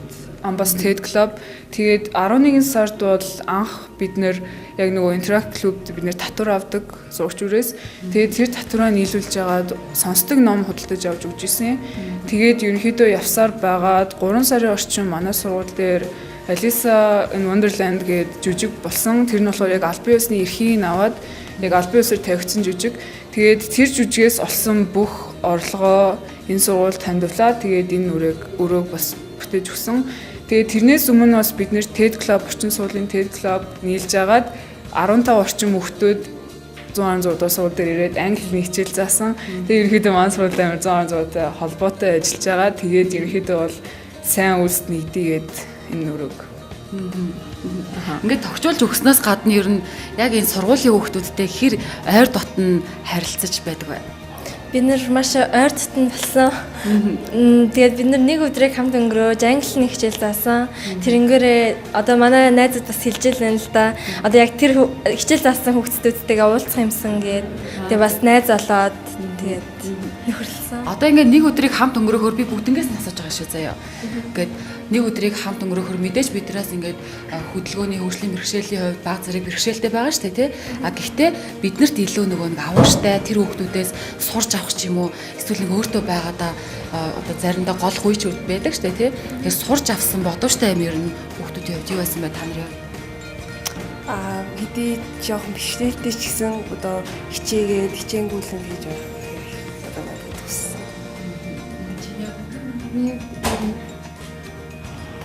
бас TED Club. Тэгээд 11 сард бол анх бид нэр яг нөгөө Interact Club-д бид нэр татвар авдаг сурагч үрээс. Тэгээд тэр татвараа нийлүүлж агаад сонсдог ном худалдаж авч өгч ирсэн. Тэгээд ерөнхийдөө явсаар байгаад 3 сарын орчим манай сургууль дээр Alisa in Wonderland гээд жүжиг болсон. Тэр нь болохоор яг албан ёсны эрхийг аваад яг албан ёсоор тавигдсан жүжиг. Тэгээд тэр жүжигээс олсон бүх орлогоо энэ сургуульд хандивлаа. Тэгээд энэ өрөөг бас бүтээж өгсөн. Тэгээд тэрнээс өмнө бас бид нэр TED Club орчин сургуулийн TED Club нийлж агаад 15 орчим хүүхдүүд 116 дугаар сургууль дээр ирээд англи хэлний хичээл заасан. Тэгээд ерөнхийдөө манай сургууль амар 116-тай холбоотой ажиллаж байгаа. Тэгээд ерөнхийдөө бол сайн үйлсд нэгдийгээд энэ өрөөг. Ингээд тогтчулж өгснөөс гадна ер нь яг энэ сургуулийн хүүхдүүдтэй хэр ойр дотн харилцаж байдаг вэ? Бид нар маш ойр дотн болсон. Тэгээд бид нар нэг өдрийг хамт өнгөрөөж англи хэлний хичээл заасан. Тэрнгээрээ одоо манай найзууд бас хэлж л байна л да. Одоо яг тэр хичээл заасан хүүхдүүдтэйгээ уулзах юмсан гээд. Тэгээд бас найз болоод тэгээд Нөхөрлөсөн. Одоо ингээд нэг өдрийг хамт өнгөрөөхөөр би бүгднгээс нь асууж байгаа шүү заяа. Ингээд нэг өдрийг хамт өнгөрөөхөөр мэдээж биднээс ингээд хөдөлгөөний хөгжлийн бэрхшээлийн хувьд баг зэрэг бэрхшээлтэй байгаа шүү дээ, тий. А гэхдээ биднэрт илүү нөгөө нэг авууштай тэр хүүхдүүдээс сурч авах ч юм уу эсвэл нэг өөртөө байгаадаа одоо заримдаа гол гуйч байдаг шүү дээ, тий. Тэгэхээр сурч авсан бодууштай юм ер нь хүүхдүүдийн хувьд юу байсан бэ та нарын хувьд? Хэдий жоохон бэрхшээлтэй ч гэсэн одоо хичээгээд хичээнгүйлэн хийж байгаа. Одоо надад туссан. Миний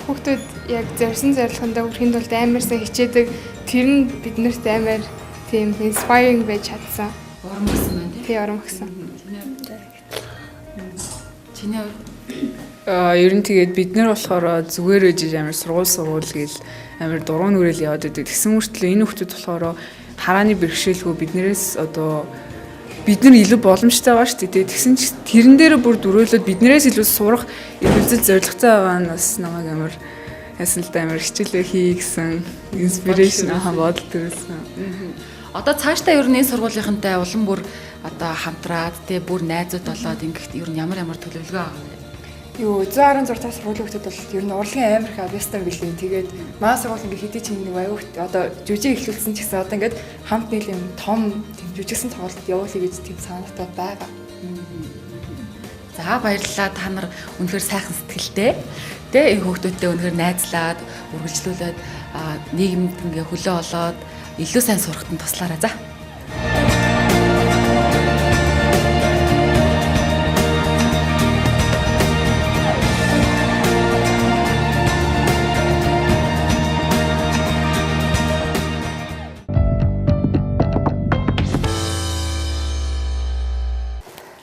хүүхдүүд яг зорьсон зорилгондоо хүрэхийн тулд амар сайн хичээдэг. Тэр нь биднэрт амар тийм inspiring байж чадсан. Урам өгсөн байна тий. Тий, урам өгсөн. Чиний хувьд? Ер нь тэгээд бид нар болохоор зүгээр үжиж амар сургууль гэл амар дуруу нүрэл яваад байдаг. Тэгсэн мөртлөө энэ хүмүүс болохоор харааны бэрхшээлгүй биднээс одоо бид нар илүү боломжтой байгаа шүү дээ. Тэгсэн ч тэрэн дээр бүр дөрөөлөд биднээс илүү сурах эргэлзэл зорилготой байгаа нь бас намайг амар яасан л да амар хичээлээ хий гэсэн inspiration ахаа бодол төрүүлсэн. Одоо цаашдаа ер нь энэ сургуулийнхантай улам бүр одоо хамтраад тий бүр найзууд болоод ингэхт ер нь ямар ямар төлөвлөгөө байгаа вэ? Юу 116 дахь сургуулийн хүүхдүүд бол ер нь урлагийн амар их авьяастай билээ. Тэгээд манай сургууль ингээ хэдий чинь нэг аюу одоо жүжиг эхлүүлсэн ч гэсэн одоо ингээд хамт нэг юм том тийм жүжигсэн тоглолт явуулъя гэж тийм санаатай байгаа. За баярлалаа, та нар үнэхээр сайхан сэтгэлтэй. Тэ энэ хүүхдүүдтэй үнэхээр найзлаад, үргэлжлүүлээд нийгэмд ингээ хөлөө олоод илүү сайн сурахад нь туслаарай за.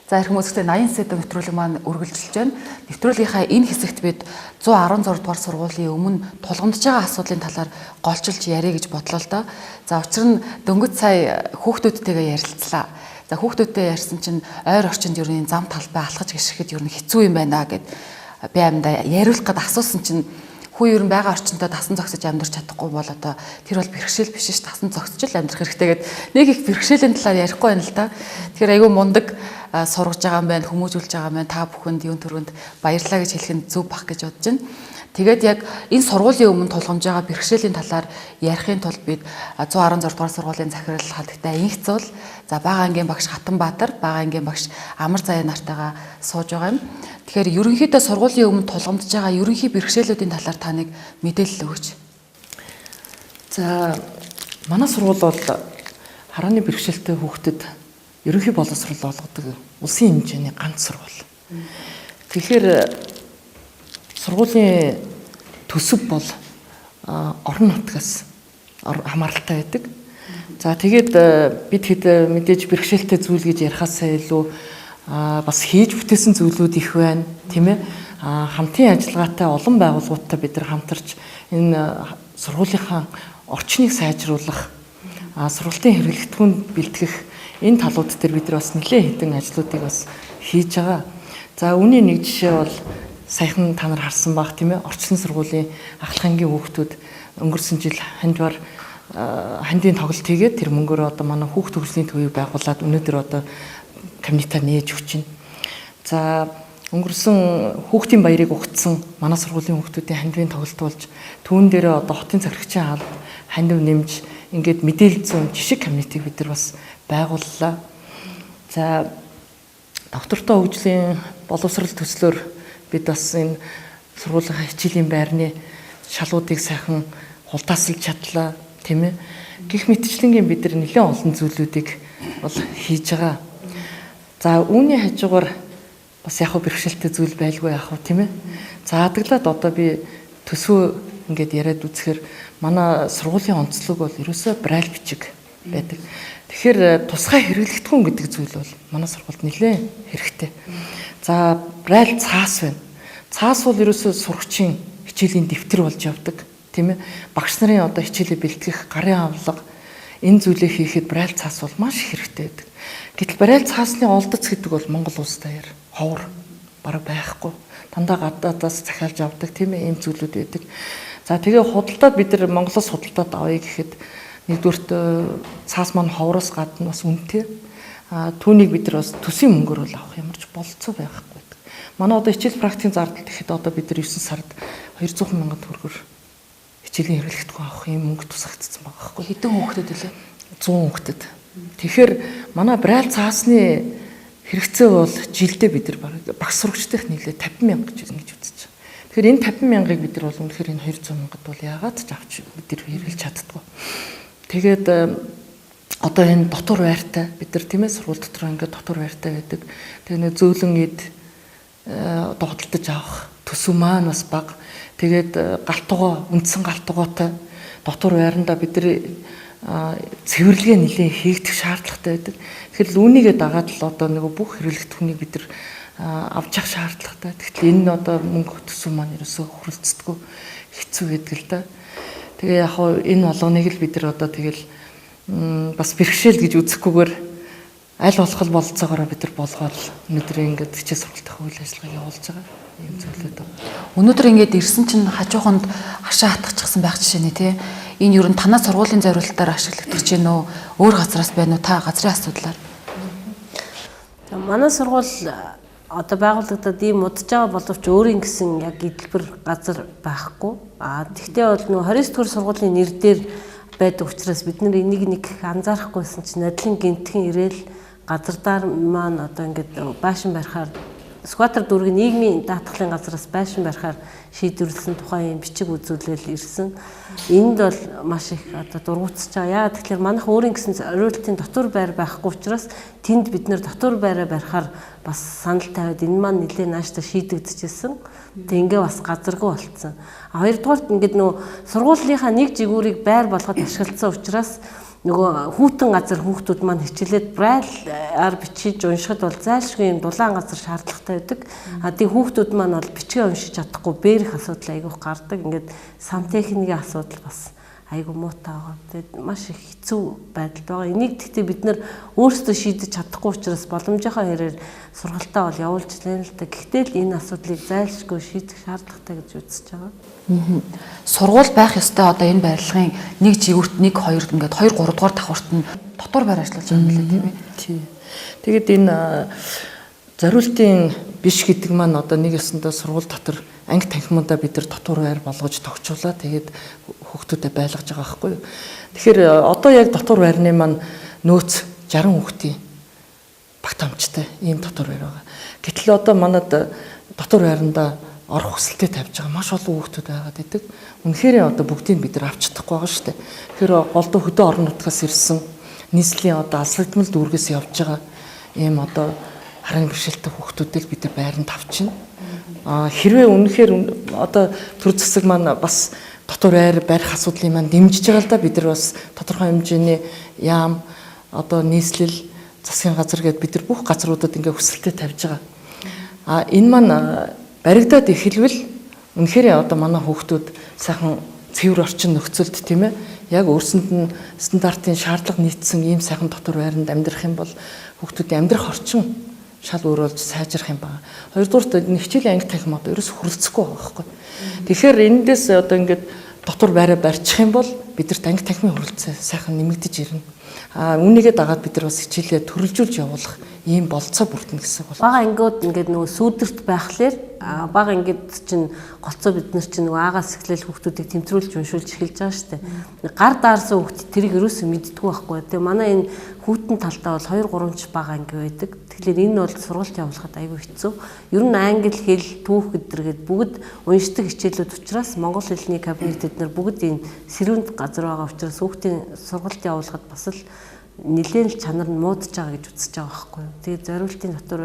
За эрхэм үзэгчдээ 80 сэдв нэвтрүүлэг маань үргэлжилж байна. Нэвтрүүлгийнхаа энэ хэсэгт бид 116 дугаар сургуулийн өмнө тулгамдж байгаа асуудлын талаар голчилж ярих гэж бодлоо л доо. За учир нь дөнгөж сая хүүхдүүдтэйгээ ярилцлаа. За хүүхдүүдтэй ярьсан чинь ойр орчинд ер нь зам талбай алхаж гიშгэхэд ер нь хэцүү юм байна гэд би амьдаа яриулах гээд асуусан чинь хүү ер нь байгаа орчинтой тасан зогсож амьдрч чадахгүй бол одоо тэр бол бэрхшээл биш ш, тасан зогсож л амьдрах хэрэгтэй гэд нэг их бэрхшээлийн талаар ярихгүй байна л да. Тэгэхээр айгүй мундаг сургаж байгаа юм байна, хүмүүжүүлж байгаа юм байна. Та бүхэнд юун төрөнд баярлалаа гэж хэлэх нь зөв бах гэж бодож байна. Тэгээд яг энэ сургуулийн өмнө тулгамж байгаа бэрхшээлийн талаар ярихын тулд бид 116 дугаар сургуулийн захирал халдагтай Инх Зул, за бага ангийн багш Хатанбаатар, бага ангийн багш Амар Заяа нартайгаа сууж байгаа юм. Тэгэхээр ерөнхийдөө сургуулийн өмнө тулгамдж байгаа ерөнхий бэрхшээлүүдийн талаар та нэг мэдээлэл өгөөч. За манай сургууль бол харааны бэрхшээлтэй хүүхдэд ерөнхий боловсрол олгодог улсын хэмжээний ганц сургууль. Тэгэхээр сургуулийн төсөв бол орон нутгаас хамааралтай байдаг. За тэгээд бид хэд мэдээж бэрхшээлтэй зүйл гэж ярихаасаа илүү бас хийж бүтээсэн зүйлүүд их байна, тийм ээ. Хамтын ажиллагаатай олон байгууллагуудтай бид нар хамтарч энэ сургуулийнхаа орчныг сайжруулах, сургалтын хэрэглэгдэхүүн бэлтгэх энэ талууд дээр бид нар бас нэлээд хэдэн ажлуудыг бас хийж байгаа. За үүний нэг жишээ бол саяхан та нар харсан байх, тийм ээ. Орчлон сургуулийн ахлах ангийн хүүхдүүд өнгөрсөн жил хандвар хандийн тоглолт хийгээд тэр мөнгөөр одоо манай хүүхд төгслийн төвийг байгуулад өнөөдөр одоо кабинетаа нээж өгч байна. За өнгөрсөн хүүхдийн баярыг угтсан манай сургуулийн хүүхдүүдийн хандвын тоглолт болж түүн дээрээ одоо хотын захирагчийн алд хандив нэмж ингээд мэдээлэл зүйн жишг кабинетыг бид нар бас байгууллаа. За доктортой хөгжлийн боловсрол төслөөр бид бас энэ сургуулийн хичээлийн байрны шалуудыг сайхан хулдаасалж чадлаа, тийм ээ. Гэх мэтчлэнгийн бид нар нэлээд олон зүйлүүдийг бол хийж байгаа. За үүний хажуугаар бас яг бэрхшээлтэй зүйл байлгүй яах вэ, тийм ээ. За адаглаад одоо би төсвөө ингээд яриад үзэхээр манай сургуулийн онцлог бол ерөөсөө брайл бичиг байдаг. Тэгэхээр тусгай хэрэглэгдэхүүн гэдэг зүйл бол манай сургуульд нэлээд хэрэгтэй. За брайл цаас байна. Цаас бол ерөөсөө сурагчийн хичээлийн дэвтэр болж явдаг, тийм ээ. Багш нарын одоо хичээлээ бэлтгэх, гарын авлага энэ зүйлээ хийхэд брайл цаас бол маш их хэрэгтэй байдаг. Гэтэл брайл цаасны олдоц гэдэг бол Монгол улс даяар ховор бараг байхгүй. Дандаа гадаадаас захиалж авдаг, тийм ээ, ийм зүйлүүд байдаг. За тэгээ худалдаад бид нар Монголоос худалдаад авъя гэхэд нэгдүгüрт цаас маань ховроос гадна бас үнэтэй. Түүнийг бид нар бас төсвийн мөнгөөр бол авах ямар ч бололцоо байхгүй байдаг. Манай одоо хичээл практикийн зардал гэхэд одоо бид нар 9 сард 200 мянган төгрөгөөр хичээлийн хэрэглэгдэхүүн авах юм мөнгө тусгагдсан байгаа байхгүй. Хэдэн хүүхдэд үлээ? 100 хүүхдэд. Тэгэхээр манай Брайль цаасны хэрэгцээ бол жилдээ бид нар багш сурагчдынх нийлээ 50 мянга гэж ингэж үзэж байгаа. Тэгэхээр энэ 50 мянгаыг бид нар бол үнэхээр энэ 200 мянгад бол яагаад ч авч бид нар хэрэглэж чаддгүй. Тэгээд одоо энэ дотор байртай бид нар тийм сургууль дотор ингээд дотор байртай байдаг. Тэгээ нэг зөөлөн эд одоо худалдаж авах төсөв маань бас бага. Тэгээд галтугаа, үндсэн галтугаатай дотор байрандаа бид нар цэвэрлэгээ нэлээд хийгдэх шаардлагатай байдаг. Тэгэхээр л үүнийгээ дагаад л одоо нөгөө бүх хэрэглэгдэхүүнийг бид нар авч явах шаардлагатай. Тэгтэл энэ нь одоо мөнгө төсөв маань ерөөсөө хүрэлцдэггүй хэцүү байдаг л да. Тэгээ яг хуу энэ болгоныг л бид нар одоо тэгэл бас бэрхшээл гэж үзэхгүйгээр аль болох бололцоогоор бид нар болгоод өнөөдөр ингээд хичээл сургалтын үйл ажиллагааг явуулж байгаа юм зүйлүүд байна. Өнөөдөр ингээд ирсэн чинь хажууханд хашаа хатгачихсан байх жишээ нэ тий. Энэ ер нь танаа сургуулийн зориултаар ашиглагдах чинь нөө өөр газраас байна уу, та газрын асуудлаар? Манай сургууль одоо байгуулагдаад ийм удаж байгаа боловч өөрийн гэсэн яг эдэлбэр газар байхгүй. Тэгтээ бол нөө 29 дугаар сургуулийн нэр дээр байдаг учраас бид нар энийг нэг анзаарахгүйсэн чинь надлын гинтхэн ирээл газардаар маань одоо ингээд байшин барихаар Сүхбаатар дүүргийн нийгмийн даатгалын газраас байшин барихаар шийдвэрлсэн тухайн юм бичиг үзүүлэл ирсэн. Энд бол маш их одоо дургуутсаж байгаа. Яагаад тэгэхээр манайх өөрийн гэсэн зориултын дотор байр байхгүй учраас тэнд бид нэр дотор байраа барихаар бас санал тавиад энэ маань нэлээд нааштай шийдэгдэжсэн. Тэг ингээ бас газаргүй болцсон. А хоёрдугаарт ингээд нөө сургуулийнхаа нэг жигүүрийг байр болгоод ашигласан учраас нөгөө хүүтэн газар хүүхдүүд маань хичээлээд брайлаар бичиж уншихад бол зайлшгүй юм дулаан газар шаардлагатай байдаг. А тийм хүүхдүүд маань бол бичгээ уншиж чадахгүй бэрх асуудал айгүйх гардаг. Ингээд сантехникийн асуудал бас айгүй муутай байгаа. Тэгээд маш их хэцүү байдалд байгаа. Энийг гэхдээ бид нар өөрсдөө шийдэж чадахгүй учраас боломжийнхоо хэрээр сургалтаа бол явуулж лээ л да. Гэхдээ л энэ асуудлыг зайлшгүй шийдэх шаардлагатай гэж үзэж байгаа. Сургууль байх ёстой одоо энэ барилгын нэг жигүүрт 1 2 ингээд 2 3 дугаар давхарт нь дотор байр ажиллаж байгаа юм лээ тийм ээ. Тийм. Тэгээд энэ зориултын биш гэдэг маань одоо нэг ёсондоо сургууль дотор анги танхимудаа бид нар дотор байр болгож тогтчуулаа. Тэгээд хүүхдүүдэд байлгаж байгаа байхгүй юу. Тэгэхээр одоо яг дотор байрны маань нөөц 60 хүүхдийн багтаамжтай ийм дотор байр байгаа. Гэтэл одоо манад дотор байрандаа орох хүсэлтэд тавьж байгаа маш олон хүүхдүүд байгаад идэг. Үнэхээр одоо бүгдийг бид нар авч чадахгүй байгаа шүү дээ. Тэгэхээр голдуу хөдөө орон нутгаас ирсэн нийслэлийн одоо алслагдмал дүүргээс явж байгаа ийм одоо харааны бэрхшээлтэй хүүхдүүдэл бид нар байранд авчина. Хэрвээ үнэхээр одоо төр засаг маань бас дотор байр барих асуудлыг маань дэмжиж байгаа л да. Бид нар бас тодорхой хэмжээний яам одоо нийслэл засгийн газар гэдээ бид нар бүх газруудад ингээ хүсэлтэд тавьж байгаа. Энэ маань баригдаад эхэлвэл үнэхээр одоо манай хүүхдүүд сайхан цэвэр орчин нөхцөлд тийм яг өөрсөнд нь стандартын шаардлага нийцсэн ийм сайхан дотор байранд амьдрах юм бол хүүхдүүдийн амьдрах орчин шал өөр болж сайжрах юм байна. Хоёрдугаарт хичээлийн анги танхим одоо ерөөс хүрэлцэхгүй байгаа байхгүй. Тэгэхээр эндээс одоо ингээд дотор байраа барьчих юм бол бидэрт анги танхимын хүрэлцээ сайхан нэмэгдэж ирнэ. Үүнийгээ дагаад бид нар бас хичээлээ төрөлжүүлж явуулах ийм болцоо бүрдэнэ гэсэн бол. Бага ангиуд ингээд нөгөө сүүдэрт байхлаар бага ангид чинь голцоо бид нар чинь нөгөө аагаас эхлээл хүүхдүүдийг тэмцрүүлж уншуулж эхэлж байгаа шүү дээ. Гар даарсан хүүхд тэрийг ерөөсөө мэддэггүй байхгүй. Тэгээ манай энэ хүүтэн талдаа бол 2 3 ч бага анги байдаг. Тэгэхээр энэ бол сургалт явуулахад айгүй хэцүү. Ер нь англи хэл, түүх гэдэргээд бүгд уншдаг хичээлүүд учраас монгол хэлний кабинет эднэр бүгд энэ сэрүүнд газар байгаа учраас хүүхдийн сургалт явуулахад бас л нэлээд л чанар нь муудаж байгаа гэж үзэж байгаа байхгүй юу. Тэгээд зориултын дотор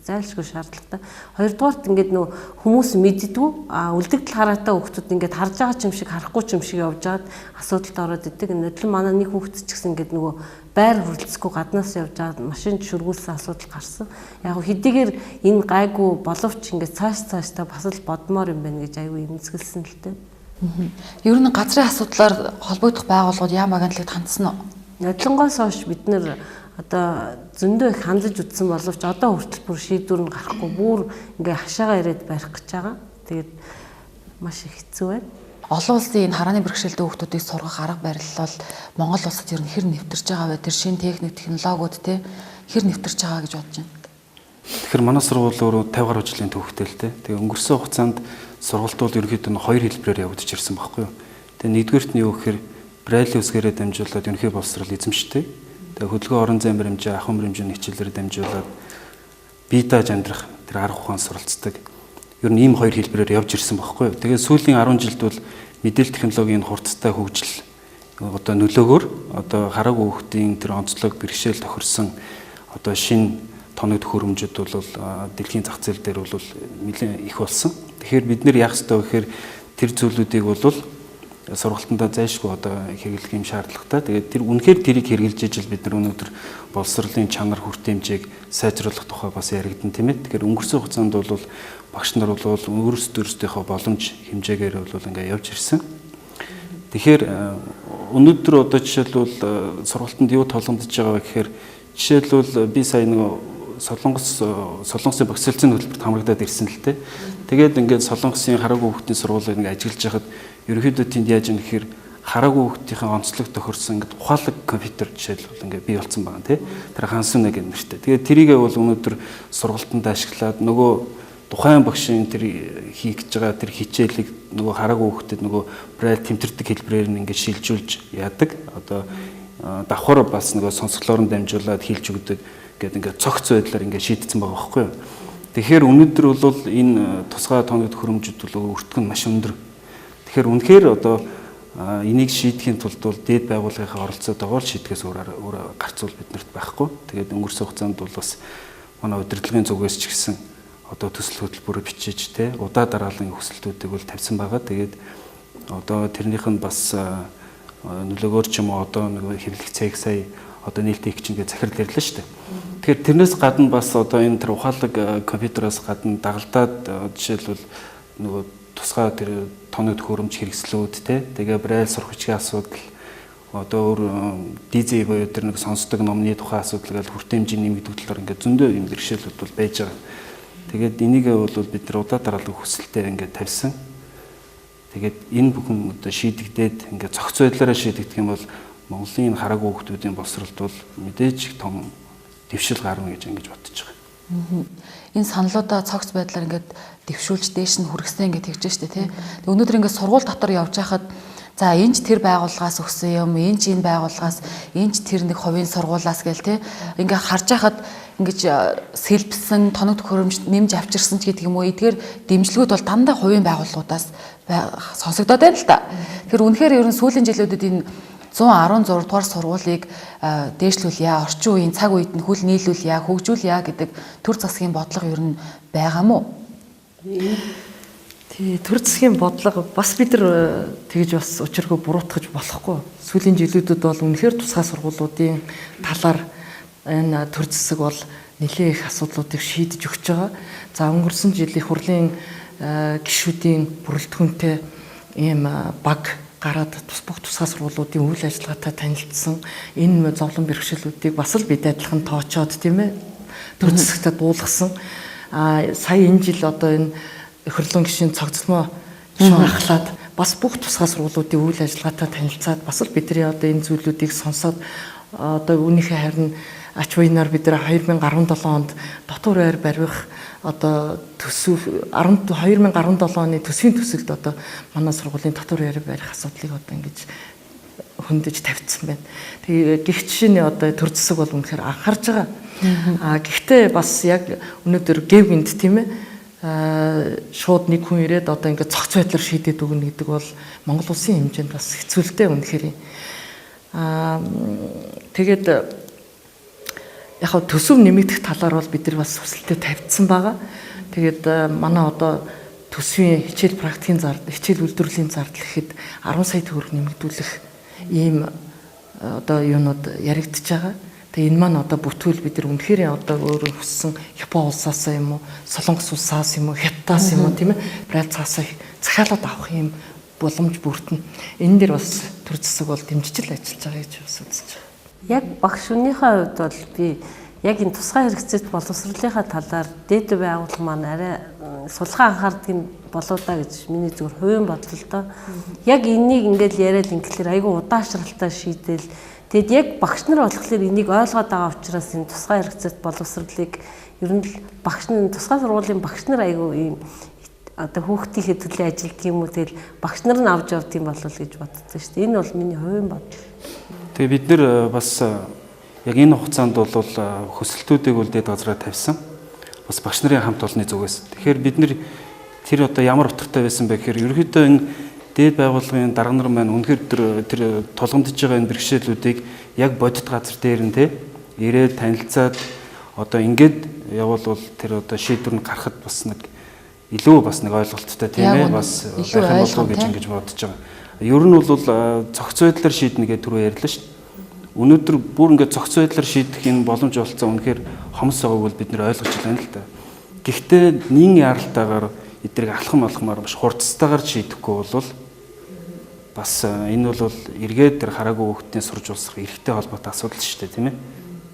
зайлшгүй шаардлагатай. Хоёрдугаарт ингээд нөө хүмүүс мэддэггүй үлдэгдэл хараатай хүүхдүүд ингээд харж байгаа ч юм шиг харахгүй ч юм шиг явж байгаад асуудалд ороод идэг. Нодлон манай нэг хүүхд ч гэсэн ингээд нөгөө байр хүрэлцэхгүй гаднаас явж байгаад машинд шүргүүлсэн асуудал гарсан. Яг хэдийгээр энэ гайгүй боловч ингээд цааш цаашдаа бас л бодмоор юм байна гэж айгүй эмзэгэлсэн л дээ. Ер нь газрын асуудлаар холбогдох байгууллагууд яам агентлагт хандсан уу? Нодлонгоос хойш бид нэр одоо зөндөө их хандаж үтсэн боловч одоо хүртэл бүр шийдвэр нь гарахгүй бүр ингээ хашаага ирээд барих гэж байгаа. Тэгээд маш их хэцүү байна. Олон улсын энэ харааны бэрхшээлтэй хүүхдүүдийг сургах арга барил бол Монгол улсад ер нь хэр нэвтэрч байгаа вэ? Тэр шинэ техник, технологиуд те хэр нэвтэрч байгаа гэж бодож байна? Тэгэхээр манай сургууль өөрөө 50 гаруй жилийн түүхтэй л дээ. Тэгээ өнгөрсөн хугацаанд сургалт бол ерөнхийдөө хоёр хэлбэрээр явагдаж ирсэн байхгүй юу. Тэгээ нэгдүгээрт нь юу гэхээр Брайлийн үсгээрээ дамжуулаад ерөнхий боловсрол эзэмшдэг. Тэгээ хөдөлгөөн орон зайн баримжаа, ахуйн баримжааны хичээлээр дамжуулаад бие дааж амьдрах тэр арга ухаан суралцдаг. Ер нь ийм хоёр хэлбэрээр явж ирсэн байхгүй юу. Тэгээ сүүлийн 10 жилд бол мэдээлэл технологийн хурцтай хөгжил одоо нөлөөгөөр одоо хараагүй хүүхдийн тэр онцлог бэрхшээл тохирсон одоо шинэ тоног төхөөрөмжүүд бол дэлхийн зах зээл дээр бол нэлээд их болсон. Тэгэхээр бид нэр яах ёстой вэ гэхээр тэр зүйлүүдийг бол сургалтандаа зайлшгүй одоо хэрэглэх юм шаардлагатай. Тэгээд тэр үнэхээр тэрийг хэрэглэж ижил бид нар өнөөдөр боловсролын чанар хүртээмжийг сайжруулах тухай бас яригдана, тийм ээ. Тэгэхээр өнгөрсөн хугацаанд бол багш нар бол өөрсдийнхөө боломж хэмжээгээр бол ингээ явж ирсэн. Тэгэхээр өнөөдөр одоо жишээлбэл сургалтанд юу толгомдож байгаа вэ гэхээр жишээлбэл би сая нэг Солонгосын багцлцын хөтөлбөрт хамрагдаад ирсэн л дээ. Тэгээд ингээд Солонгосын хараагүй хүүхдийн сургуулийг ингээд ажиллаж байхад ерөнхийдөө тэнд яаж юм гэхээр хараагүй хүүхдийнхээ онцлог тохирсон ингээд ухаалаг компьютер жишээлбэл ингээд бий болсон байгаа тий. Тэр хансүнэ гэх нэртэй. Тэгээд тэрийгээ бол өнөөдөр сургалтанд ашиглаад нөгөө тухайн багшийн тэр хийх гэж байгаа тэр хичээлийг нөгөө хараагүй хүүхдэд нөгөө брайл тэмтэрдэг хэлбэрээр нь ингээд шилжүүлж яадаг. Одоо давхар бас нөгөө сонсголоор нь дамжуулаад хэлж өгдөг гэдэг ингээд цогц байдлаар ингээд шийдсэн байгаа байхгүй юу. Тэгэхээр өнөөдөр бол энэ тусгай тоног төхөөрөмжүүд бол өртгөн маш өндөр. Тэгэхээр үнэхээр одоо энийг шийдэхин тулд бол дээд байгууллагынхаа оролцоотойгоор шийдэхээс өөр гарцуул биднэрт байхгүй. Тэгээд өнгөрсөн хугацаанд бол бас манай удирдлагын зүгээс ч гэсэн одоо төсөл хөтөлбөр бичиж те удаа дараалан хүсэлтүүдийг бол тавьсан байгаа. Тэгээд одоо тэрнийх нь бас нөлөөгөөр ч юм уу одоо нэг хэвлэх цэг сая одоо нээлттэй их чинь гэж захирал ирлээ шүү дээ. Тэгэхээр тэрнээс гадна бас одоо энэ тэр ухаалаг компьютероос гадна дагалдаад жишээлбэл нөгөө тусгай тэр тоног төхөөрөмж хэрэгслүүд те тэгээ брайл сурах хүчгийн асуудал одоо өөр DJ буюу тэр нэг сонсдог номны тухай асуудал гэж хүртээмжийн нэмэгдэх талаар ингээд зөндөө юм бэрхшээлүүд бол байж байгаа. Тэгээд энийг бол бид нар удаа дараалан хүсэлтээ ингээд тавьсан. Тэгээд энэ бүхэн одоо шийдэгдээд ингээд цогц байдлаараа шийдэгдэх юм бол Монголын хараагүй хүүхдүүдийн боловсролд бол мэдээж их том дэвшил гарна гэж ингэж бодож байгаа. Энэ саналуудаа цогц байдлаар ингээд дэвшүүлж дээш нь хүргэсэн ингээд тэгж штэ тий. Өнөөдөр ингээд сургууль дотор явж байхад за энэ ч тэр байгууллагаас өгсөн юм, энэ ч энэ байгууллагаас, энэ ч тэр нэг хувийн сургуулаас гээл тий. Ингээ харж байхад ингэж сэлбсэн тоног төхөөрөмж нэмж авчирсан ч гэдэг юм уу. Эдгээр дэмжлэгүүд бол дандаа хувийн байгууллагуудаас сонсогдоод байна л та. Тэгэхээр үнэхээр ер нь сүүлийн жилүүдэд энэ 116 дугаар сургуулийг дээшлүүлье, орчин үеийн цаг үед нь хөл нийлүүлье, хөгжүүлье гэдэг төр засгийн бодлого ер нь байгаа мó? Тий, төр засгийн бодлого бас бид нар тэгж бас учиргүй буруутгаж болохгүй. Сүүлийн жилүүдэд бол үнэхээр тусгай сургуулиудын талаар энэ төр засаг бол нэлээд их асуудлуудыг шийдэж өгч байгаа. За өнгөрсөн жил их хурлын гишүүдийн бүрэлдэхүүнтэй ийм баг гараад бүх тусгай сургуулиудын үйл ажиллагаатай танилцсан. Энэ зовлон бэрхшээлүүдийг бас л бид адилхан тоочоод тийм ээ төр засагтаа дуулгасан. Сая энэ жил одоо энэ их хурлын гишүүн цогцлмоо гишүүн ахлаад бас бүх тусгай сургуулиудын үйл ажиллагаатай танилцаад бас л бидний одоо энэ зүйлүүдийг сонсоод одоо үүнийхээ харин ач буйнаар бид нар 2017 онд дотор байр барих одоо төсөв 2017 оны төсвийн төсөлд одоо манай сургуулийн дотор байр барих асуудлыг одоо ингэж хөндөж тавьчихсан байна. Тэгээ гих жишээний одоо төр засаг бол үнэхээр анхаарч байгаа. А гэхдээ бас яг өнөөдөр гэв гинт тийм ээ шууд нэг хүн ирээд одоо ингээд цогц байдлаар шийдээд өгнө гэдэг бол Монгол улсын хэмжээнд бас хэцүү л дээ үнэхээр. Тэгээд яг хав төсөв нэмэгдэх талаар бол бид нар бас хүсэлтэд тавьдсан байгаа. Тэгээд манай одоо төсвийн хичээл практикийн зардал, хичээл үйлдвэрлэлийн зардал гэхэд 10 сая төгрөг нэмэгдүүлэх ийм одоо юунууд яригдж байгаа. Тэгээ энэ маань одоо бүтвэл бид нар үнэхээр одоо өөрөө хүссэн Япон улсаас юм уу, Солонгос улсаас юм уу, Хятадаас юм уу тийм ээ, Бразил цаасаа захиалаад авах юм боломж бүрдэнэ. Энэ дээр бас төр засаг бол дэмжиж л ажиллаж байгаа гэж бас үзэж байгаа. Яг багш хүнийхээ хувьд бол би яг энэ тусгай хэрэгцээт боловсролынхаа талаар дээд байгууллага маань арай сулгаа анхаардаг юм болоо да гэж миний зүгээр хувийн бодол л доо. Яг энийг ингээл яриад ингэлэр айгүй удаашралтай шийдэл Тэгэд яг багш нар болохоор энийг ойлгоод байгаа учраас энэ тусгай хэрэгцээт боловсролыг ер нь л багш нар, тусгай сургуулийн багш нар айгүй ийм одоо хүүхдийнхээ төлөө ажилтдаг юм уу, тэгэл багш нар нь авч явд юм болов гэж боддог шүү дээ. Энэ бол миний хувийн бодол. Тэгээ бид нэр бас яг энэ хугацаанд бол хөсөлтүүдийг бол дээд газраа тавьсан. Бас багш нарын хамт олонны зүгээс. Тэгэхээр бид нэр тэр одоо ямар утгатай байсан бэ гэхээр ерөнхийдөө энэ дээд байгууллагын дарга нар маань үнэхээр тэр тулгамдж байгаа энэ бэрхшээлүүдийг яг бодит газар дээр нь те ирээд танилцаад одоо ингээд явбал бол тэр одоо шийдвэр нь гарахад бас нэг илүү бас нэг ойлголттой тийм ээ бас байх юм болов уу гэж ингэж бодож байгаа. Ер нь бол цогц байдлаар шийднэ гэж түрүү ярьлаа шүү дээ. Өнөөдөр бүр ингээд цогц байдлаар шийдэх энэ боломж олцсон үнэхээр хомс байгааг бол бид нэр ойлгож байна л да. Гэхдээ нин яаралтайгаар эдрийг алхам алхмаар маш хурцтайгаар шийдэхгүй бол бас энэ бол эргээд тэр хараагүй хүүхдийн сурж улсах эрхтэй холбоотой асуудал шүү дээ, тийм ээ.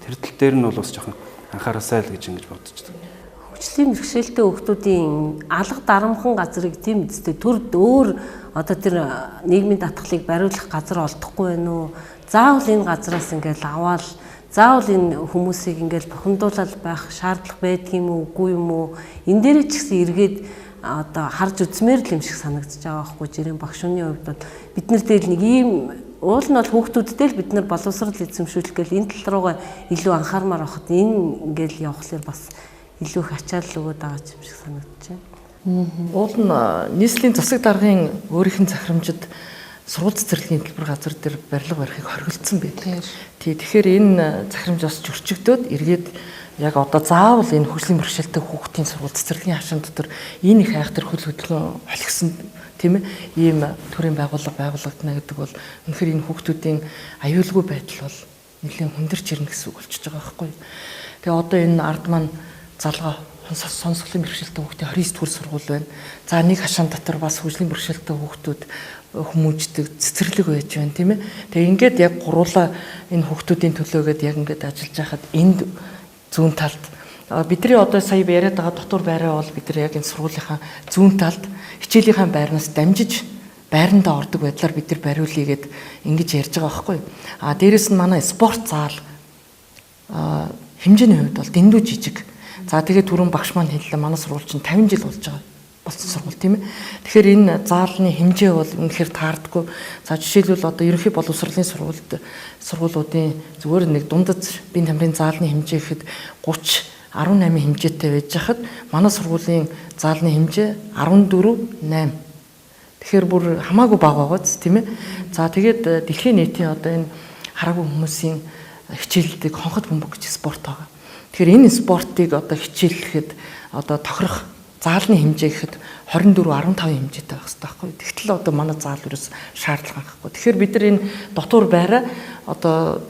Тэр тал дээр нь бол бас жоохон анхаараасай л гэж ингэж бодож байна. Хөгжлийн бэрхшээлтэй хүүхдүүдийн алга дарамхан газрыг тийм үстэй төр өөр одоо тэр нийгмийн даатгалыг бариулах газар олдохгүй байна уу? Заавал энэ газраас ингээл аваад заавал энэ хүмүүсийг ингээл бухимдуулаад байх шаардлага байдаг юм уу, үгүй юм уу? Энэ дээрээ ч гэсэн эргээд одоо харж үзмээр л юм шиг санагдаж байгаа байхгүй жирийн багш хүний хувьд бол бид нар тэгэл нэг ийм уул нь бол хүүхдүүдтэй л бид нар боловсрал эзэмшүүлэх гээл энэ тал руугаа илүү анхаармаар байхад энэ ингээл явхлаар бас илүү их ачаал өгөөд байгаа юм шиг санагдаж байна. Уул нь нийслэлийн засаг даргын өөрийнх нь захирамжид сургууль цэцэрлэгийн төлбөр газар дээр барилга барихыг хоригдсон байдаг. Тий, тэгэхээр энэ захирамж бас зөрчигдөөд эргээд яг одоо заавал энэ хөгжлийн бэрхшээлтэй хүүхдийн сургууль цэцэрлэгийн хашаан дотор энэ их айхтар хөл хөдөлгөөн холигсон тийм ээ ийм төрийн байгууллага байгуулагдана гэдэг бол үнэхээр энэ хүүхдүүдийн аюулгүй байдал бол нэлээд хүндэрч ирнэ гэсэн үг болчихж байгаа байхгүй. Тэгээ одоо энэ ард маань залгаа сонсголын бэрхшээлтэй хүүхдийн 29 дугаар сургууль байна. За нэг хашаан дотор бас хөгжлийн бэрхшээлтэй хүүхдүүд хүмүүждэг цэцэрлэг байж байна тийм ээ. Тэгээ ингээд яг гуруула энэ хүүхдүүдийн төлөөгөөд яг ингээд ажиллаж байхад энд зүүн талд бидний одоо сая яриад байгаа дотор байраа бол бид нар яг энэ сургуулийнхаа зүүн талд хичээлийнхаа байрнаас дамжиж байрандаа ордог байдлаар бид нар бариулъя гэд ингэж ярьж байгаа байхгүй. А дээрэс нь манай спорт заал хэмжээний хувьд бол дэндүү жижиг. За тэгээд түрүүн багш маань хэллээ манай сургууль чинь 50 жил болж байгаа болсон сургууль тийм ээ. Тэгэхээр энэ заалны хэмжээ бол үнэхээр таардаггүй. За жишээлбэл одоо ерөнхий боловсролын сургуульд сургуулиудын зүгээр нэг дундад бие тамирын заалны хэмжээ гэхэд 30 18 хэмжээтэй байж хахад манай сургуулийн заалны хэмжээ 14 8. Тэгэхээр бүр хамаагүй бага байгаа биз тийм ээ. За тэгээд дэлхийн нийтийн одоо энэ хараагүй хүмүүсийн хичээлдэг хонхот бөмбөг гэж спорт байгаа. Тэгэхээр энэ спортыг одоо хичээллэхэд одоо тохирох заалны хэмжээ гэхэд 24 15 хэмжээтэй байх хэрэгтэй байхгүй. Тэгтэл одоо манай заал ерөөс шаардлага байхгүй. Тэгэхээр бид нар энэ дотуур байраа одоо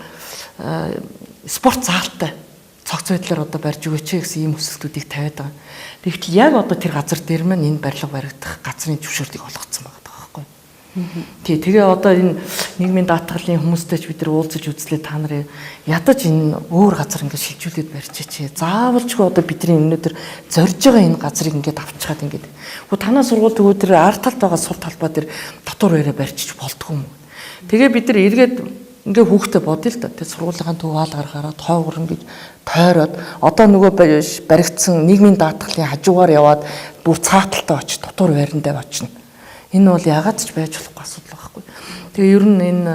спорт заалтай цогц байдлаар одоо барьж өгөөч гэсэн ийм хүсэлтүүдийг тавиад байгаа. Тэгтэл яг одоо тэр газар дээр маань энэ барилга баригдах газрын зөвшөөрлийг олгоцсон байгаа байхгүй. Тий, тэгээ одоо энэ нийгмийн даатгалын хүмүүстэй ч бид нар уулзаж үзлээ, та нарын ядаж энэ өөр газар ингээд шилжүүлээд барьчихъя. Заавалчгүй одоо бидний өнөөдөр зорж байгаа энэ газрыг ингээд авчгаад ингээд. Гэхдээ танаа сургууль төгөө тэр ард талд байгаа сул талбай дээр дотор байраа барьчих болдгоо юм. Тэгээ бид нар эргээд ингээ хүүхдээ бодъё л да. Тэр сургуулийнхаа төв хаал гаргаараа тоогоор ингэж тойроод одоо нөгөө баригдсан нийгмийн даатгалын хажуугаар яваад бүр цааталтай очиж дотор байрандаа очино. Энэ бол яагаад ч байж болохгүй асуудал байхгүй. Тэгээ ер нь энэ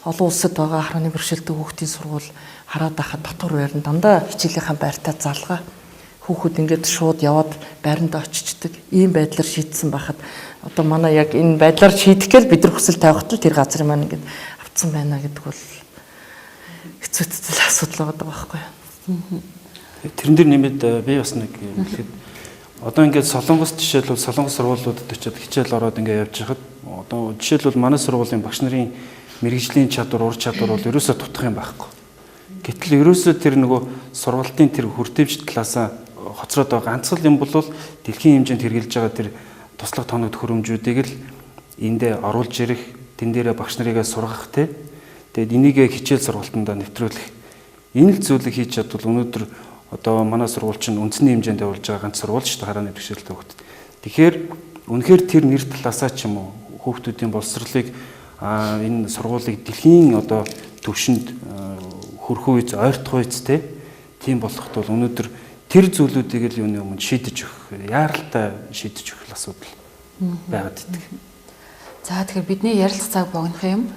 олон улсад байгаа харааны бэрхшээлтэй хүүхдийн сургууль хараад байхад дотор байран дандаа хичээлийнхаа байртаа залгаа хүүхэд ингээд шууд яваад байрандаа очичдөг. Ийм байдлаар шийдсэн байхад одоо манай яг энэ байдлаар шийдэх гээл бид нар хүсэл тавихад л тэр газрын маань ингээд авцсан байна гэдэг бол хэцүү асуудал байгаа байхгүй юу. Тэрэн дээр нэмээд би бас нэг юм хэлэхэд одоо ингээд Солонгос жишээлбэл Солонгос сургуулиудад очиод хичээл ороод ингээд явж байхад одоо жишээлбэл манай сургуулийн багш нарын мэрэгжлийн чадвар, ур чадвар бол ерөөсөө дутах юм байхгүй. Гэтэл ерөөсөө тэр нөгөө сургалтын тэр хүртээмж талаасаа хоцроод байгаа ганц л юм бол дэлхийн хэмжээнд хэрэгжилж байгаа тэр туслах тоног төхөөрөмжүүдийг л эндээ оруулж ирэх, тэн дээрээ багш нарыгаа сургах те. Тэгээд энийгээ хичээл сургалтандаа нэвтрүүлэх. Энэ л зүйлийг хийж чадвал өнөөдөр одоо манай сургууль чинь үндэсний хэмжээнд явуулж байгаа ганц сургууль шүү дээ харааны бэрхшээлтэй хүүхдэд. Тэгэхээр үнэхээр тэр нэр талаасаа ч юм уу хүүхдүүдийн боловсролыг Энэ сургуулийг дэлхийн одоо төвшөнд хүрэх үйц, ойртох үйц те тийм болоход бол өнөөдөр тэр зүйлүүдийг л юуны өмнө шийдэж өгөх, яаралтай шийдэж өгөх асуудал байгаад идэг. За тэгэхээр бидний ярилцах цаг богино юм.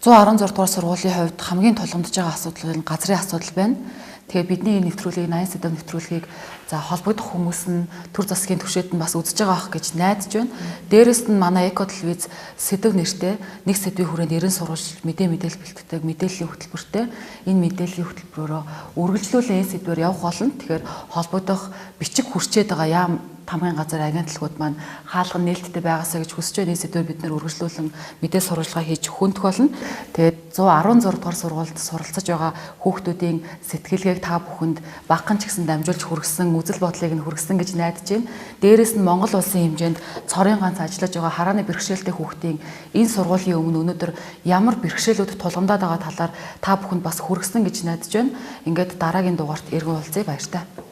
116 дугаар сургуулийн хувьд хамгийн тулгамдж байгаа асуудал нь газрын асуудал байна. Тэгэхээр бидний энэ нэвтрүүлгийг 80 сэдэв нэвтрүүлгийг за холбогдох хүмүүс нь төр засгийн түвшээд нь бас үзэж байгаа ах гэж найдаж байна. Дээрэс нь манай Эко телевиз сэдэв нэртэй нэг сэдвийн хүрээнд 90 сурвалж мэдээлэл бэлтгэдэг мэдээллийн хөтөлбөртэй энэ мэдээллийн хөтөлбөрөөрөө үргэлжлүүлэн энэ сэдвээр явах болно. Тэгэхээр холбогдох бичиг хүрчээд байгаа яам тамгын газар агентлагууд маань хаалга нээлттэй байгаасаа гэж хүсэж байна. Энэ сэдвээр бид нэр үргэлжлүүлэн мэдээ сурвалжлага хийж хөндөх болно. Тэгээд 116 дугаар сургуульд суралцаж байгаа хүүхдүүдийн сэтгэлгээг та бүхэнд багахан ч гэсэн дамжуулж хүргэсэн, үзэл бодлыг нь хүргэсэн гэж найдаж байна. Дээрээс нь Монгол улсын хэмжээнд цорын ганц ажиллаж байгаа харааны бэрхшээлтэй хүүхдийн энэ сургуулийн өмнө өнөөдөр ямар бэрхшээлүүд тулгамдаад байгаа талаар та бүхэнд бас хүргэсэн гэж найдаж байна. Ингээд дараагийн дугаарт эргэн уулзъя. Баяртай.